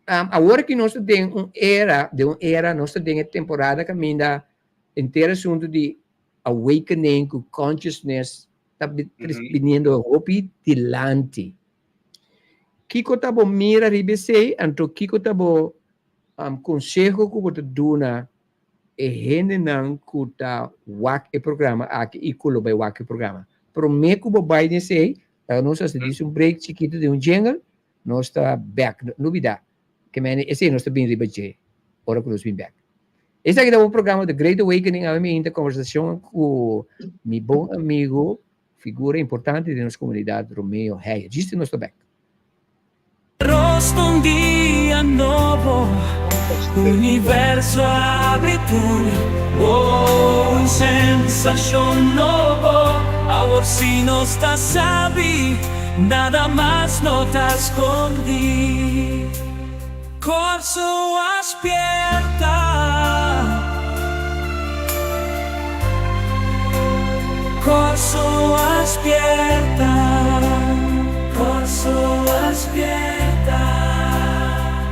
um, awor ki nos ta den un era, den un era, nos ta den e temporada kaminda Henter asuntu di awakening ku consciousness ta biniendo hopi dilanti. Kiko ta bo mira riba esei? Anto kiko ta bo konseho ku bo ta duna e hendenan ku ta wak e programa aki i ku lo bai wak e programa? Promé ku bo bai den esei, laga nos hasi dis un break chikitu den un jingle, nos ta bèk. No bida Ke mene esei nos ta bin riba dje ora ku nos bin bek. Esaki ta bo programa The Great Awakening awe mi hinta konversashon ku mi bon amigo, figura importante den nos komunidat, Romeo Heyer. Djis nos ta bek. Rost un dia nobo, universo a abri tur, oh, un sensashon nobo, awor si nos ta sabi. Nada mas no ta skondí. Kòrsou a spierta. Kòrsou a spierta. Kòrsou a spierta.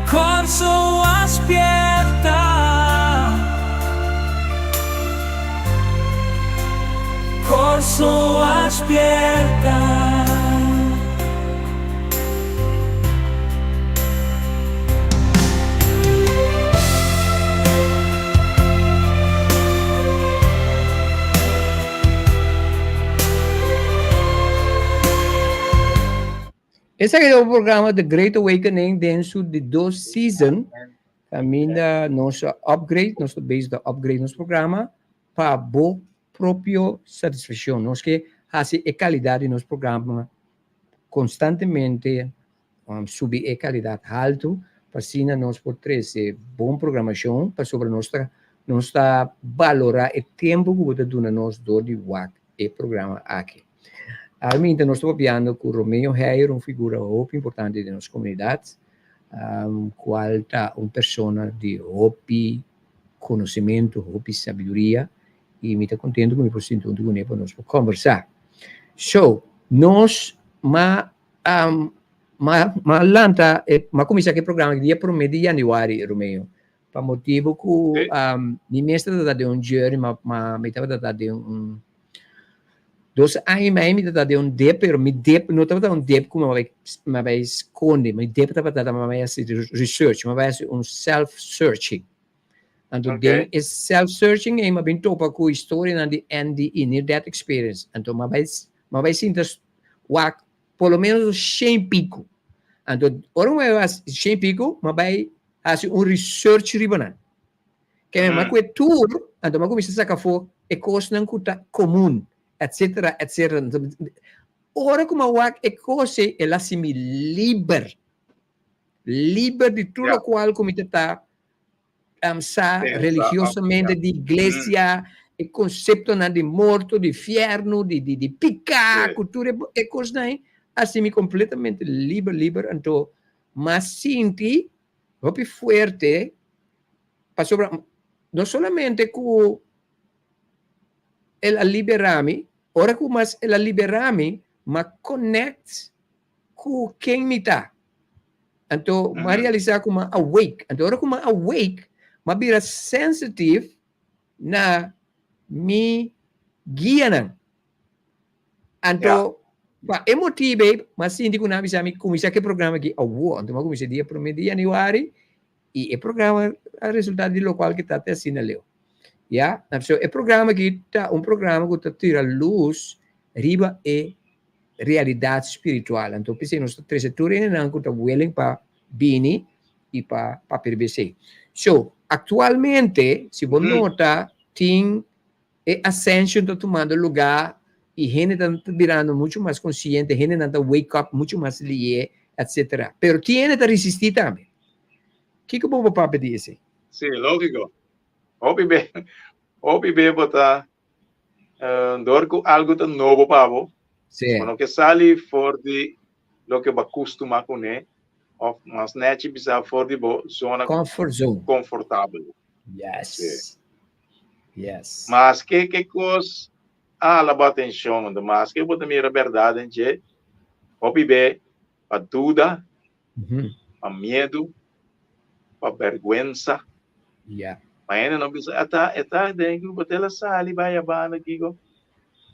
Kòrsou a spierta. Kòrsou a spierta. Esaki ta un programa The Great Awakening den su di dos season. Caminda nos a upgrade, nos ta bezig ta upgrade nos programa pa bo propio satisfaccion. Nos ke haci e calidad di nos programa constantemente subi e calidad halto pa asina nos por trece bon programacion pasobra nos ta nos ta balora e tempo cu bo ta duna nos door di wak e programa aki. Alminta nos ta papiando cu Romeo Heyer, un figura hopi importante den nos comunidad, cual ta un persona di hopi conocimento, hopi sabiduria, y mi ta contento cu mi por sinta hunto cune pa nos por conversa. So, nos ma ma ma lanta, ma cuminsa cu e programa dia prome di januari, Romeo, Pa motibu ku mi mes tabata den un journey, ma ma mi tabata den un dos aña i mei mi tabata den un dip, pero mi dip no tabata un dip ku mi bai mi bai skonde, mi dip tabata mi bai hasi research, mi bai hasi un self searching. Anto den e self searching ei mi a bin topa ku historianan di NDE, Near Death Experience, anto mi a bai mi a bai sinta wak por lo menos shen pico. Anto ora mi bai hasi shen pico mi a bai hasi un research riba nan. Ke mi a kue tur, anto mi a kuminsá saka afó e kosnan ku ta komun, etsetera, etsetera. Anto, ora ku mi a wak e kos ei, el a hasi mi liber. Liber di tur lokual ku mi ta ta. sa religiosamente di iglesia, e konseptonan di morto, di fièrnu, di di di piká, ku tur e kosnan ei, a hasi mi kompletamente liber liber. Anto m'a sinti hopi fuerte pasobra no solamente ku el a liberá mi, ora ku mas el a liberá mi, m'a connect ku ken mi ta. Anto m'a realisá ku m'a awake. Anto ora ku m'a awake, m'a bira sensitive na mi guianan. Anto pa e motibu ei m'a sinti ku nan a bisa mi kuminsá ku e programa aki awor. Anto m'a kuminsá dia promé di yanüari i e programa a resultá di lokual ku ta te asina leu. Ya, so e programa aki ta un programa ku ta tira lus riba e realidat spiritual. Anto p'esei nos ta trese tur hendenan ku ta willing pa bini i pa papia riba esei. So, aktualmente, si bo nota, tin e ascension ta tumando lugá i hende ta birando muchu mas konsiente, hendenan ta wake up muchu mas lié, etsetera. Pero tin hende ta risistí tambe. Kiko bo por papia di esei? Sí, lógiko. Hopi be, hopi be bo ta Dor ku algu ta nobo pa bo, bo no ke sali for di loke bo a kustumá kuné òf mas nèchi bisa for di bo zona Comfort zone. konfortabel. Yes. Yes. Maske ke kos a hala bo atenshon, anto maske bo ta mira bèrdat den dje, hopi be pa duda, pa miedu, pa bèrgwensa. Yeah. Ma hende no bisa, ata, e ta den grupo, te la sali bai a banda kiko.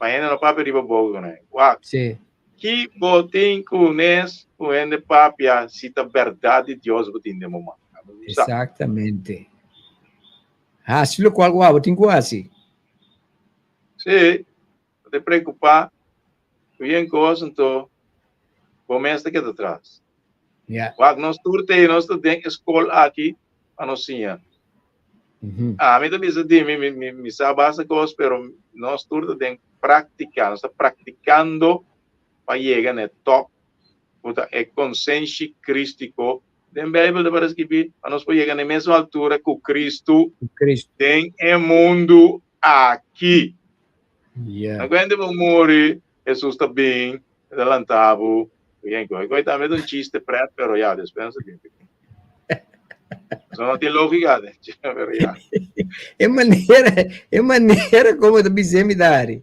Ma hende no papia riba boka ku nan. Wak. Sí. Ki bo tin ku nes ku hende papia si ta bèrdat di Dios bo tin den bo man? Exactamente. Hasi lokual ku abo tin ku hasi. Sí. Bo ta preokupá ku yen kos, anto bo mes ta keda tras. Yeah. Wak, nos tur te, nos ta den e skol aki pa nos siña. Ami ta bisa di mi, mi, mi sa basta kos, pero nos tur ta den práktika, nos ta praktikando pa yega na e top, ku ta e konsenshi krístiko. Den Beibel ta para skibí pa nos por yega na e mesun altura ku Kristu den e mundu aki. Yeah. Na kuente bo muri, Jesus ta bin, e ta lanta bo. Bien, koi koi tambe ta un chiste pret, pero ya, despues no sa bin. Eso no tin lógica, pero ya. E manera, e manera como ta bisé mi dari.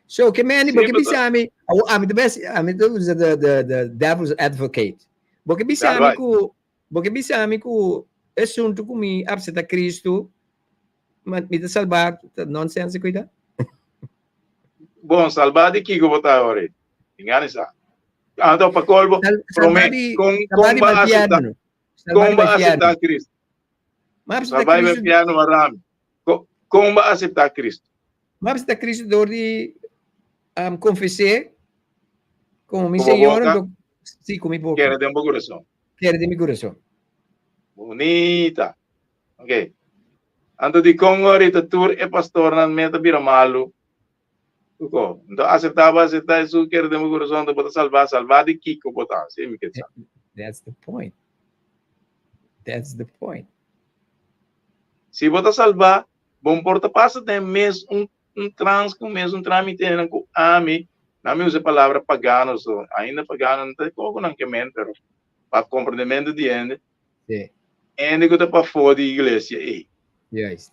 So, ke meni, Sí, bo ke but bisa mi, ami ta bes, ami ta usa the devil's advocate. Bo ke bisa mi right. ku, bo ke bisa mi ku esuntu ku mi apseta Cristo, Ma mi ta salbá, ta nonsense kuida. Bon, salbá di kiko bo ta ori? Ingani sa. Anto pa kolbo, Salbá promé, di, kon salbá kon di ba bai aseptá, fièrnu. Salbá kon di ba bai aseptá fièrnu. Cristo? Ma aseptá Salbá di bai Cristo, fièrnu marami. Kon kon ba aseptá Cristo? ma aseptá Cristo dor di um, konfes'é komo mi Ku bo Señor, boka, anto sí, ku mi boka. kere den bo kurason. Kere den mi kurason. Bunita. Ok. Anto dikon ahorita tur e pastornan me ta bira malu? Kiko? Anto aseptá bo aseptá Hesus kere den bo kurason anto bo ta salbá. Salbá di kiko bo ta? Si mi ke sa. That's the point. That's the point. Si bo ta salbá, bo por ta pasa den mes un un trans ku mes un trámitenan ku ami, nan mi usa e palabra pagano so, ainda pagano no ta koko nan ke men, pero pa komprendementu di hende, Sí. Hende ku ta pafó di iglesia ei. Juist.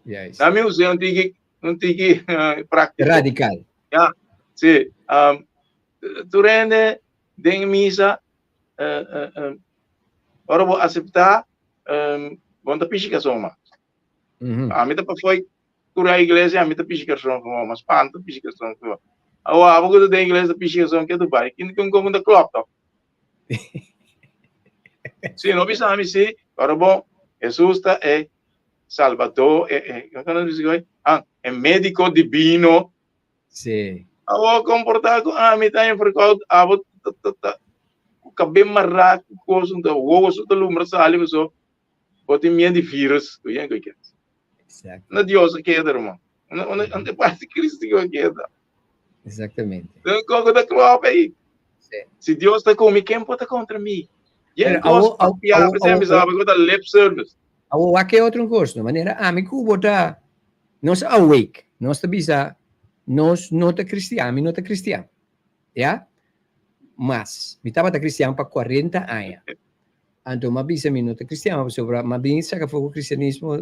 Juist. Na mi usé un tiki, un tiki práktiko. Radical. Ja, sí. Um, tur hende den misa, uh, uh, uh, ora bo aseptá, um, bo no ta pishi karson mas. Ami ta pafó kura iglesia, ami ta pishi karson for, mas pan ta pishi karson for. Awo, abo ku ta den iglesia ta pishi karson ke Dubai? Kin kun kon ta klòp tòg? Sí, no bisa mi sí, pero bon, Jesús ta e Salvador, e, e, ¿cómo nos dice hoy? Ah, e médico divino. Sí. Abo comportar ku ami ta enferkout, abo ta, ta, ta, ku kabe mará, ku kos, ta wowo su ta lumbra sali, so, bo tin miedo di virus, ku yen ku ke. Exacto. Na Dios a keda, hermano. Una, una, una parte Cristo a keda. Exactamente. Don koko ta klop ei. Sí. Si Dios ta ku mi, ken por ta kontra mi? Yen Pero kos awo, awo, papia, awo, por exemplo, awo, sabe ku ta lip service. Awor wak e otro kos, no manera ami ku bo ta nos awake, nos ta bisa nos no ta kristian, mi no ta kristian. Ya? Mas, mi tabata kristian pa 40 aña. Anto m'a bisa mi no ta kristian pasobra m'a bin saka for ku kristianismo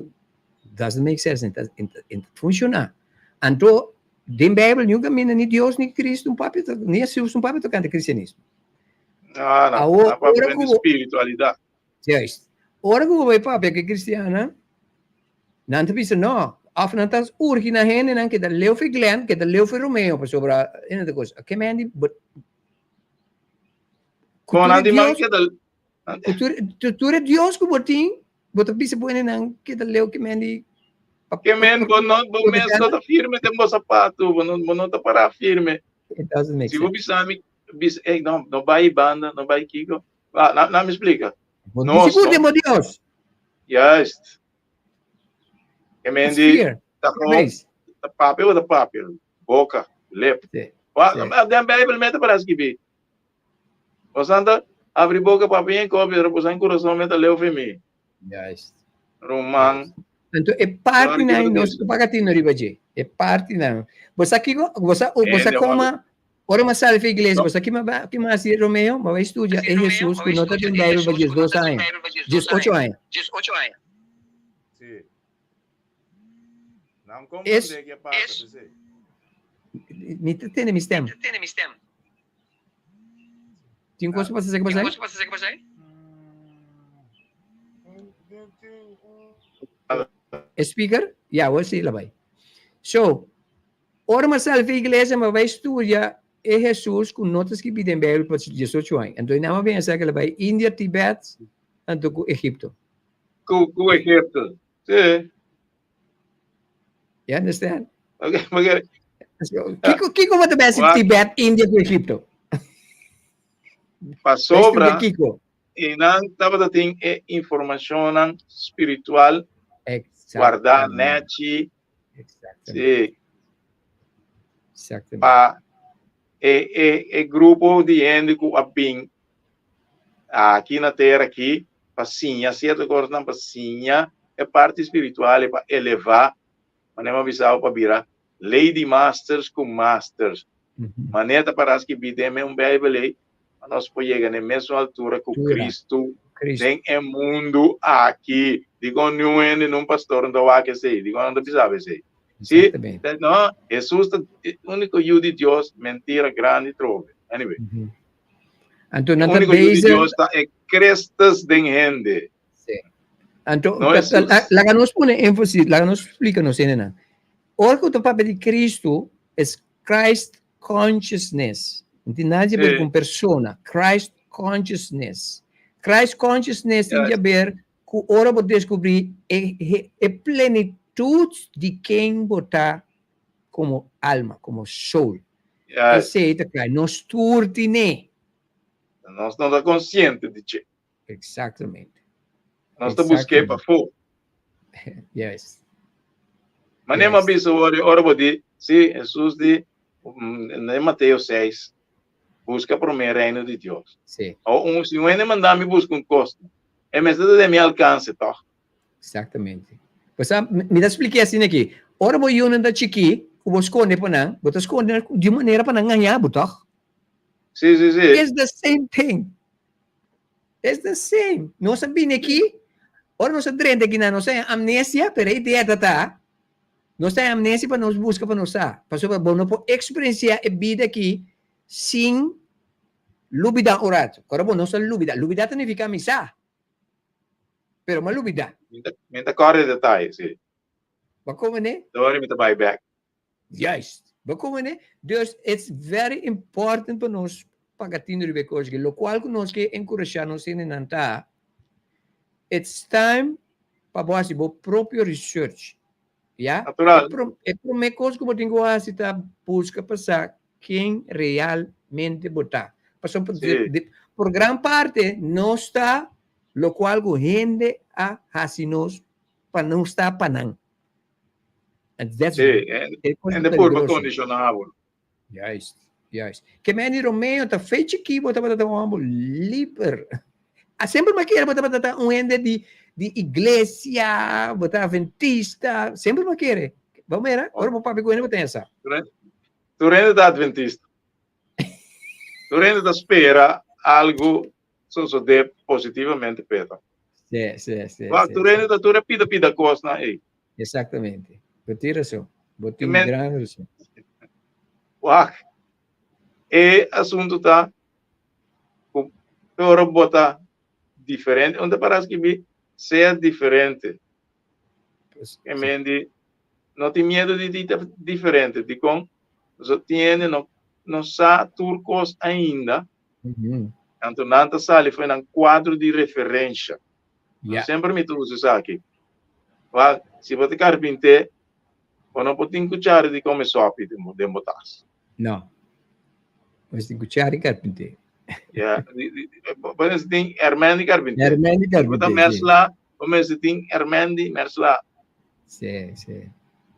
doesn't make sense, e ta e ta funshoná. Anto den Beibel niun kaminda ni Dios ni Kristu un papia ni Hesus un papia tokante kristianismo. No, no, Awor, nan papia ora di ku bo spiritualidat. Juist. Ora ku bo bai papia ku e kristiannan, nan ta bisa no, òf nan ta urgi nan hendenan keda leu for Glenn, keda leu for Romeo, pasobra e nan ta kos. Ke men di, but ku Kon tur e nan di man Dios, keda ku tur, tur e Dios ku bo tin, bo ta bisa bo hendenan keda leu ke men di pa Ke men bo no bo mes proteha no nan? ta firme den bo sapatu, bo no ta pará firme. It doesn't make Si bo sense. bisa mi, bisa, ey, no, no bai banda, no bai kiko. Ah, na, na mi splika. Bo no Nos, sigur no. den bo Dios. Juist. Ke men That's di fear. ta Fear gewoon based. ta papia bo ta papia. Boka, lip. Sí, Wa, sí. ma den Bijbel mete para skibi. Bosan ta abri boka papia en kopia, pero bosan corazón mete leu fe mi. Juist. Ruman. Juist. Anto e Sorry, partinan kiko ta nos bisa? no paga tino riba dje. E partinan. Bo sa kiko, bo sa, bo sa Ende koma, ora ma sali fe iglesia, No. bo sa ki ma ba, ki ma hasi Romeo, ma bai studia e Jesus ku no ta den Bijbel pa 12 aña, 18 aña. Sí. Nan Es, comprende ke pasa, p'esei. mi ta tende mi stem. Tin kos ku pasa esaki pasai? E speaker? Ya, awor sí la bai. So, ora mi a sali for iglesia, mi a bai studia e Hesus ku no ta skibí den Bijbel pa 18 aña. Anto nan a bin a sa ku el a bai India, Tibet, anto ku Egipto. Ku, ku Egipto. Sí. You understand? Okay, porque Kiko, kiko bo ta bai hasi Tibet, India ku Egipto? Pasobra Kiko. i nan tabata tin e informashonnan spiritual guardá nèchi. Exactamente. Sí. Exactamente. Pa e, e, e grupo di hende ku a bin aki na tera aki pa siña sierto kosnan, pa siña e parti spiritual i pa elevá, manera mi a bisa bo, pa bira Lady Masters ku Masters. Manera ta para skibí den un Beibel ei, pa nos por yega na e mesun altura ku Kristu den e mundu aki. Dikon niun hende, niun pastor no ta wak esei? Dikon nan ta bisa bo esei? Sí, no, Hesus ta e úniko Yu di Dios, mentira grandi trobe. Anyway. Anto E nan ta úniko Yu di bezig. Dios ta e Christus den hende. Sí. Anto, No Hesus. laga nos pone énfasis, laga nos splika nos hendenan. Ora ku ta papia di Kristu, es Christ consciousness. No tin nada di haber ku un persona. Christ consciousness. Christ consciousness tin di haber ku ora bo deskubrí e e plenitut di ken bo ta komo alma, komo soul. Esei ta kai. Nos tur tin'é. Nos no ta konsiente di dje. Exactamente. Nos ta busk'é pafó. Yes. Manera mi a bisa ora, ora bo di, sí, Hesus di, den Mateo 6, buska promé reino di Dios. Sí. O un, si un hende manda mi buska un kos, e mester ta den mi alkanse, tòg? Exactamente. Pues a, mi ta spliké asina aki, ora bo yunan ta chikí, ku bo skonde pa nan, bo ta skonde nan di un manera pa nan ngañá bo, tòg? Sí, sí, sí. It's the same thing. It's the same. Nos a bini aki, ora nos a drenta aki nan, nos a amnesia, pero e idea ta ta, nos ta amnesia pa nos buska pa nos sa. Pasobra bo no por experiencia e bida aki sin lubida un rato. Ora bo no sa lubida, lubida ta nifica mi sa, pero mi a lubida. Mi ta corda e detaye, si. Bo a come? Dori mi ta bai bek. Juist. Bo komprende? Dus it's very important pa nos paga tino riba e kos aki. Lokual ku nos ke enkurashá nos hendenan ta, it's time pa bo hasi bo propio research. Ya? Natural. E promé kos ku bo tin ku hasi ta buska pa sa ken realmente bo ta. Pasobra por gran parte nos ta lokual ku hende a hasi nos pa nos ta pa nan. And that's Sí, en, en de purba condicionabel. Juist, juist. Ke Manny Romeo ta fe chiki bo tabata ta un homber liber. A semper ma kier bo tabata ta un hende di di iglesia, bo ta adventista, semper bo kere. Bo mira, ora bo papia ku hende bo ta pensa. Tur hende ta adventista. Tur hende ta spera algu sosodé positivamente p'e ta. Sí, sí, sí. Wak, tur hende ta tur e pida pida kosnan ei. Exactamente. Bo tin rason. Bo tin gran rason. Wak, e asuntu ta ku ora bo ta diferente, un ta para skibi sea diferente. E men di no tin miedu di di ta diferente. Dikon? Pasobra tin hende no no sa tur kos ainda. Anto nan ta sali for nan kuadro di referensha. Semper mi ta usa esaki. Wak, si bo ta karpinté, bo no por tin kuchara di kome sòpi den bo tas. No. Bo tin kuchara di karpinté. Ja, bo mester tin hermen di karpinté. Hermen di karpinté. Bo ta mèrsla, bo mester tin hermen di mèrsla. Sí, sí.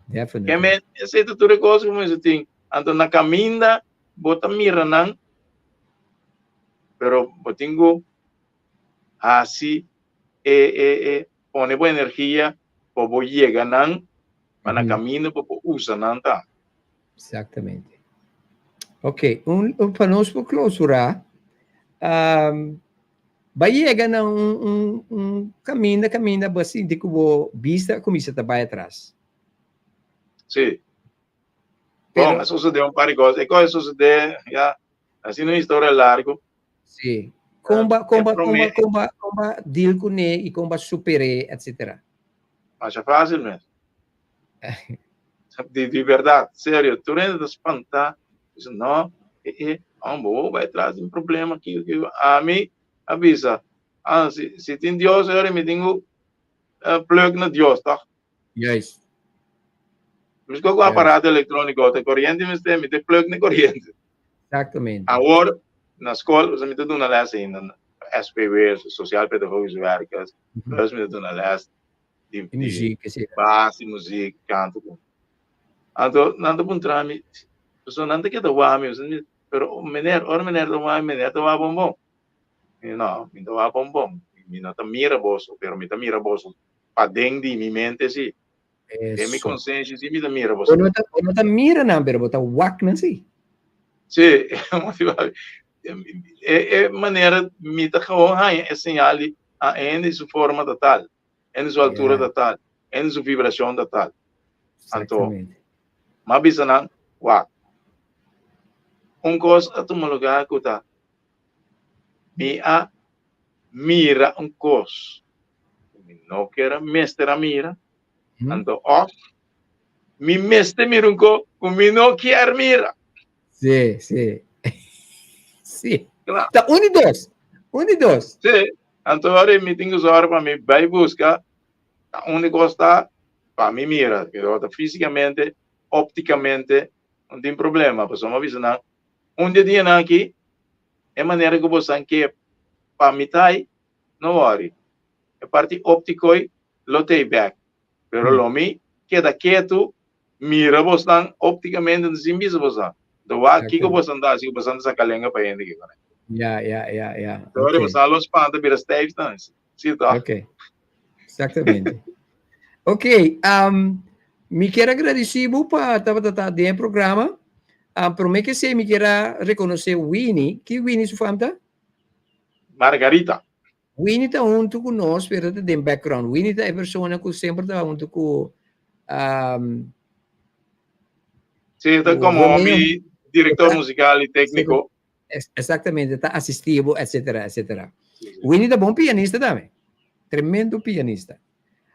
Definitely. Ke men, esei ta tur e kos ku bo mester tin. Anto na kaminda bo ta mira nan, pero bo tin ku hasi e e e pone bo energia pa bo yega nan, pa na kaminda bo por usa nan tambe. Exactamente. Ok, un, un, pa nos por clausura, um, ba yega na un, un, un caminda, caminda, bo sinti cu bo bista cuminsa ta bay atras. Sí. Pero, Bon, a sucede un par de cosas. E cosa sucede, ya, así una historia largo. Sí. Con ba, con ba, con ba, con ba, con ba deal con e y con ba supere, etcétera. Masha fácil mes. Di, di verdad, serio, tur hende ta spantá. Bisa, no, eh, eh, oh, bo bai tras di un problema aki, aki. Ami a bisa, ah, si, si tin Dios, ora mi tin ku uh, plug na Dios, toch? Juist. Mi ku aparato elektróniko, te corriente mi mi te plug na corriente. Exactamente. Awor, na skol, mi ta duna les ainda, SPW, Sociaal Pedagogisch Werkers, plus mi ta duna les di, di muziek, sí. Base, muziek, kanto. Anto, nan ta puntra mi, so nan ta keda wak mi, pero meneer, ora meneer ta wak mi, meneer ta wak bon bon. Mi no, mi ta wak bon bon. Mi no ta mira boso, pero mi ta mira boso paden di mi mente sí. Den mi konsensia sí mi ta mira boso. Bo no ta, bo no ta mira nan, pero bo ta wak nan sí. Sí, e, e manera mi ta gewoon haña e señal di a hende su forma ta tal. En su altura ta tal, en su vibracion ta tal. Anto, m'a bisa nan, wak, un cos a tuma lugar cu ta, mi a mira un cos cu mi no kier a mester a mira, anto of mi mester mira un cos cu mi no kier mira. Sí, sí. Sí. Ta un di dos. Un di dos. Sí. Anto ora mi tin ku sòru pa mi bai buska ta unda kos ta pa mi mira, pero ta físikamente, óptikamente no tin problema. Pasobra mi a bisa nan, un di e dianan aki e manera ku bosan ke pa mi ta ei, no wòri, e parti óptiko ei lo ta ei bèk, pero lo mi keda ketu mira bosnan óptikamente sin bisa bosan. Anto wak kiko bosan ta hasi ku bosan ta saka lenga pa hende kiko ne. Ya, ya, ya, ya. Sorry, okay. Bosan lo spanta bira stijf dan. Sí, toch? Ok. Exactamente. ok, um, mi kier agradeci bo pa tabata ta den e programa. Um, prome que se mi kier a reconoce Winnie. Ki Winnie su fam ta? Margarita. Winnie ta huntu ku nos, pero ta den background. Winnie ta e persona ku semper ta huntu ku um, Sí, ta como mi director musical y técnico. Exactamente, ta asistivo, etcétera, etcétera. Winnie ta bon pianista tambe. Tremendo pianista.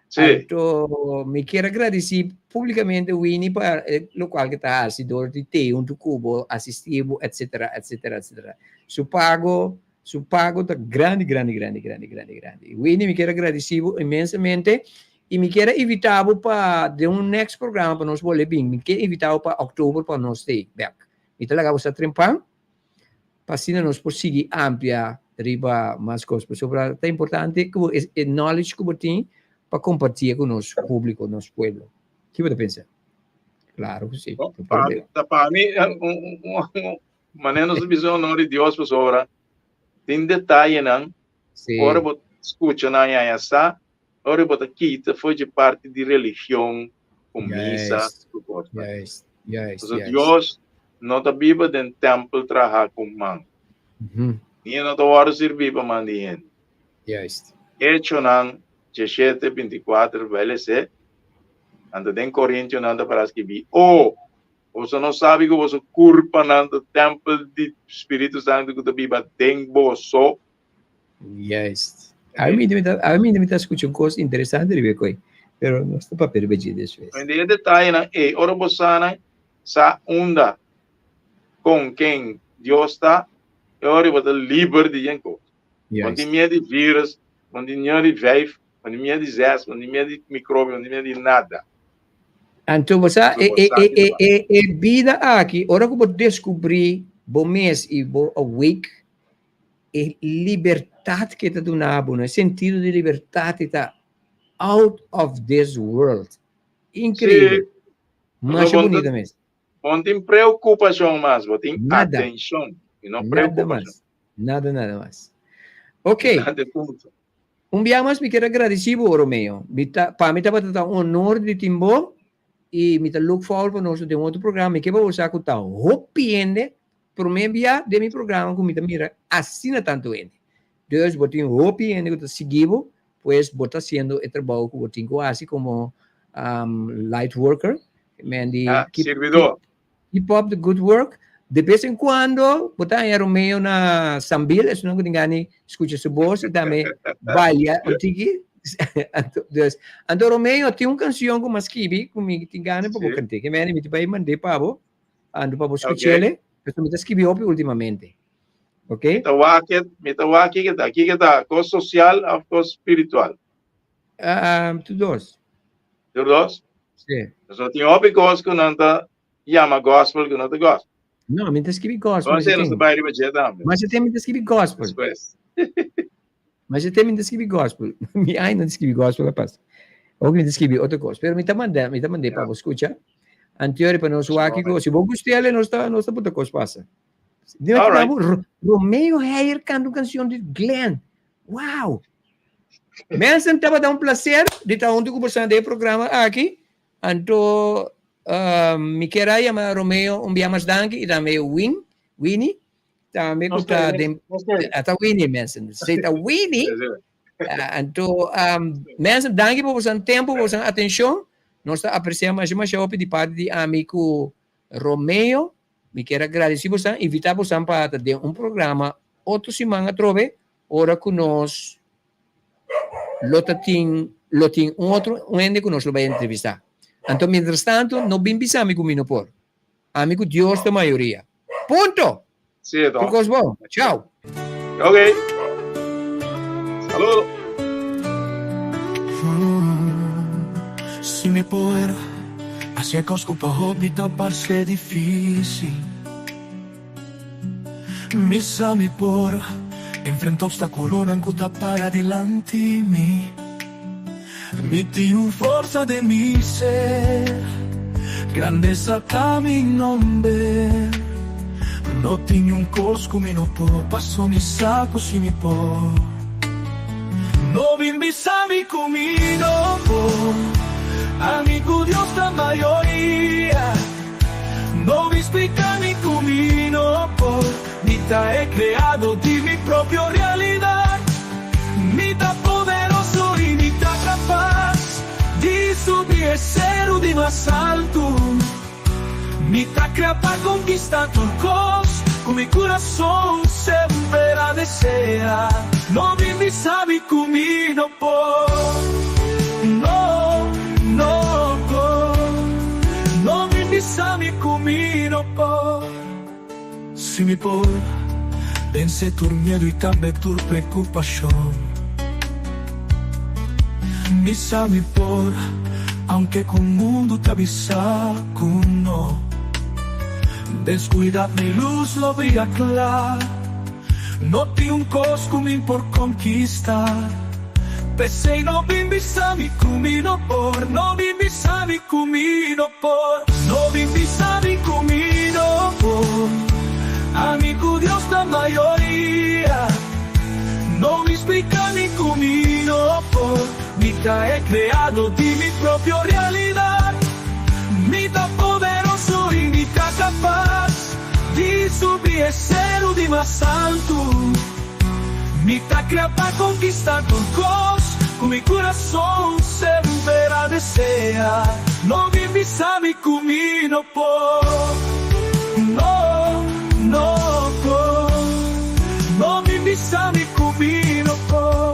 Sí. Anto, mi kier agradeci publicamente Winnie pa eh, lo cual que ta haci door di te huntu cu bo, asisti bo, etcétera, etcétera, etcétera. Su pago, su pago ta grandi, grandi, grandi, grandi, grandi, grandi. Winnie, mi kier agradeci bo inmensamente y mi kier a invita bo pa den un next programa pa nos bolbe bin. Mi kier invita bo pa october pa nos stay back. Mi ta laga bo sa trempan pa asina nos por sigui amplia riba mas kos pasobra ta importante ku e e knowledge ku bo tin pa kompartié ku nos públiko, nos pueblo. Ki bo ta pensa? Klaro ku si. No, pa mi, ta pa mi un manera nos ta bisa honor di Dios pasobra tin detayenan Sí. ora bo skucha nan i haña sa. Ora bo ta kita for dje parti di religion ku misa ku kosnan. Juist, juist, Pasobra Dios no ta biba den tèmpel trahá ku man. Ni e no ta wòrdu sirbí pa man di hende. Juist. Echonan 17, 24 bai les'é. Anto den Korintionan ta para skibí, O, boso no sabi ku boso kurpanan ta tèmpel di Spiritu Santu ku ta biba den boso? Juist. A mi a mi mi ta escucha un cos interesante riba koi, pero no sta papia riba dje despues. En e detayenan ei, ora bo sa nan sa unda, con ken Dios ta, e ora bo ta liber di yen cos. Bo tin miedo di virus, bo tin miedo di vijf, bo tin miedo di zes, bo tin miedo di microbio, bo tin miedo di nada. Anto bo sa e e e e e e bida aki, ora ku bo descubri bo mes i bo awake, E libertad ke ta duna bo, no? E sentido di libertad e ta out of this world. Increíble. Sí. Masha Bo bonita mes. Bo tin preocupacion mas, bo tin Nada. atencion y no Nada preocupacion. mas. Nada, nada mas. Ok. Nada punto. Un bia mas mi kier a gradici bo, Romeo. Mi ta, pa mi tabata ta un honor di tin bo y mi ta look forward pa nos den otro programa. Mi ke pa bo sa cu ta hopi hende Promé bia den mi programa ku mi ta mira asina tantu hende. Dus bo tin hopi hende ku ta sigui bo, pues bo ta hasiendo e trabou ku bo tin ku hasi komo light worker. Men di Ah, keep, sirbidor. keep up the good work. De bes en cuando bo ta haña Romeo na Sambil, esun ku tin gana di skucha su bos i tambe balia un tiki. Anto, dus, anto Romeo tin un kanshon ku mi a skibi ku mi tin gana pa bo Sí. kant'é. Ke men mi ta bai mand'é pa bo. Ando pa bo Ok. skuchele, pasobra mi ta skibi hopi últimamente. Ok? Mi ta wak, mi ta wak kiko ta, kiko ta, kos sosial of kos spiritual? Ah, tur dos. Tur dos? Sí. Pasobra tin hopi kos ku nan ta yama gospel ku no ta gospel. No, mi ta skibi gospel. Entonces, nos ta bai riba dje tambe. Mas e mi ta skibi gospel. Despues. Mas e mi ta skibi gospel. Mi ai no ta skibi gospel kapas. Ook mi ta skibi otro kos. Pero mi ta manda, mi ta mand'é pa bo skucha. Anterior pa nos wak kiko. Si bo gust'el, nos ta, nos ta puta kos pasa. Dime All que right. bo, Romeo Heyer canta un canción di Glenn. Wow! Mensen, tabata un placer di ta hunto ku boso den e programa aki. Anto, mi kier a yama Romeo un bia mas danki i tambe Win, Winnie. Tambe ku ta den, ata Winnie mensen. Si ta Winnie, anto mensen danki pa boso tempo, boso atencion. Nos ta aprecia masha masha hopi di parti di ami ku Romeo. Mi kier a gradeci boso, invita boso pa ta den un programa otro siman atrobe, ora ku nos lo ta tin, lo tin un otro un hende ku nos lo bai entrevista. Anto mientras tanto no bin bisa mi ku mi no por. Ami ku Dios ta mayoria. Punto! Sí, Tur kos bon. Chao. Ok. Saludo. Si mi por hacia kos ku pa hopi ta parse difícil Mi sa mi por enfrenta obstáculonan ku ta para dilanti mi Mi tin un forsa den mi ser Grandeza ta mi nomber No tin niun kos ku mi no por Paso mi sa ku si mi por No bin bisa mi ku mi no por Ami ku Dios ta mayoria No bin splika mi ku mi no por Mi ta e kreado di mi propio realidat Mi ta poderoso i mi ta kapas di subi e seru di mas altu. Mi ta krea pa konkistá tur kos ku mi kurason semper a deseá. No bin bisa mi ku mi no por, no, no por. No bin bisa mi ku mi no por. Si mi por vence tur miedu i tambe tur preokupashon. Mi sa mi por, aunke ku mundu ta bisa ku no. Deskuida mi lus lo bria kla. No tin un kos ku mi por konkista. P'esei no bin bisa mi ku mi no por, no bin bisa mi ku mi no por, no bin bisa mi ku mi no por. Ami ku Dios ta mayoria, no bin splika mi ku mi no por. Mi ta e creado di mi propio realidad. Mi ta poderoso y mi ta capaz di subi e ceru di mas altu. Mi ta crea pa conquista tur cos cu mi curason semper a desea. No bin bisa mi cu mi no por. No, no por. No bin bisa mi cu mi no por.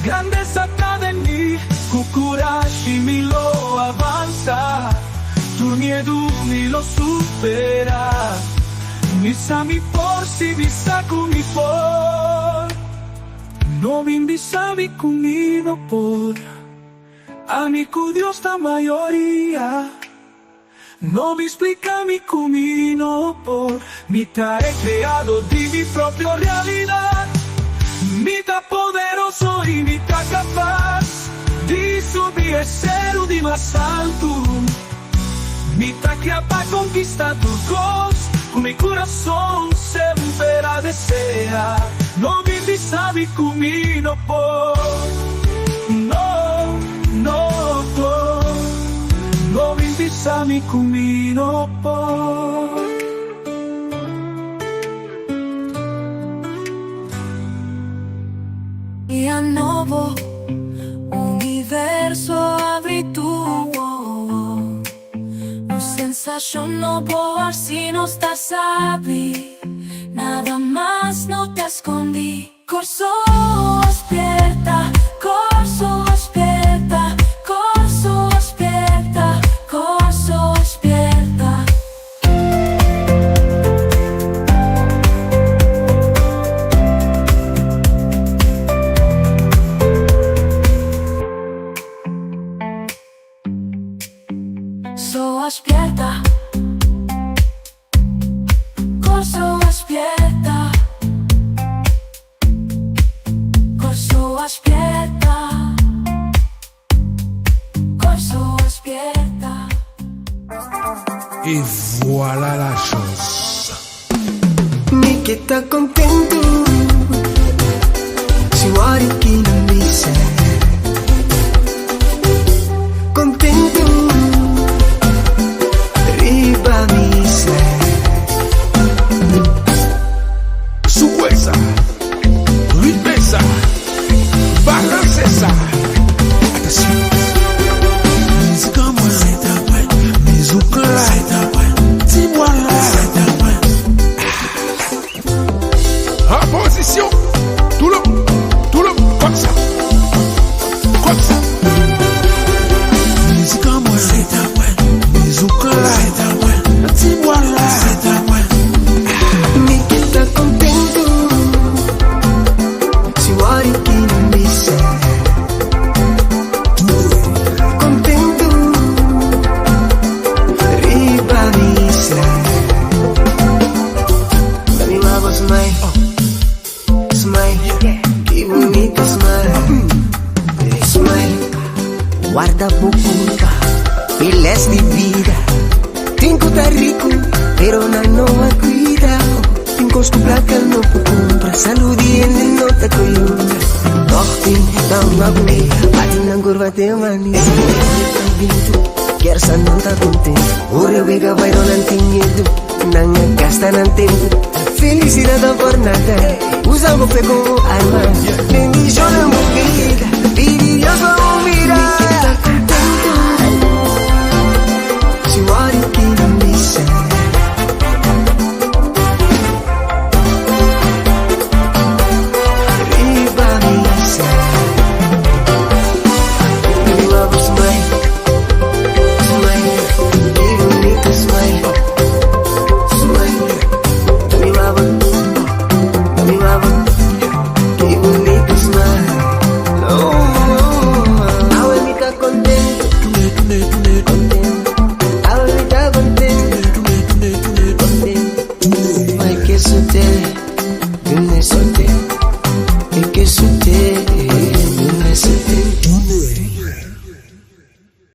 Grandeza ta den mi, cu curashi mi lo avansa. Tur miedu mi lo supera. Mi sa mi por si mi sa cu mi por. No bin bisa mi cu mi no por. Ami cu Dios ta mayoria. No bin splica mi cu mi no por. Mi ta e creado di mi propio realidad. Mi ta poderoso y mi ta capaz di subi e ceru di mas altu. Mi ta crea pa conquista tur cos cu mi curason semper a desea. No bin bisa mi cu mi no por. No, no por. No bin bisa mi cu mi no por. Dia nobo, universo habri tur wowo. Un sensashon nobo así nos ta sabi. Nada mas no ta skondí. Kòrsou a spièrta, Kòrsou a spièrta, Kòrsou a spièrta, Kòrsou a spièrta. Kòrsou a spièrta, Kòrsou a spièrta, Kòrsou a spièrta, Kòrsou a spièrta. Et voilà la chose. Mi ke ta kontentu si wòrdu ki nan bisa. Kontentu riba misa. Souwe sa, ritme sa, balanse sa. Atansyon. Mizik an mwen, mizouk la, ti bwa la. An pozisyon, tou le moun, tou le moun, kòm sa, kòm sa. Mizik an mwen, mizouk la, ti bwa la. Mi ke ta kontentu si wòrdu ki nan bisa. Kontentu riba misa. Mi mama smile, smile, ki bunita smile, smile. Warda bo kurpa, e les di bida. Tin ku ta riku, pero nan no a kuida. Tin kos ku plaka no por kumpra, salú di hende no ta koyunta. Tòg tin nan magué, bati nan kurpa te manisé. Kersa nan ta kontentu, ora wega bai no nan tin miedu. Nan a gasta nan tempu, felisidat ta por nada. Usa bo fe komo arma, bendishona bo bida.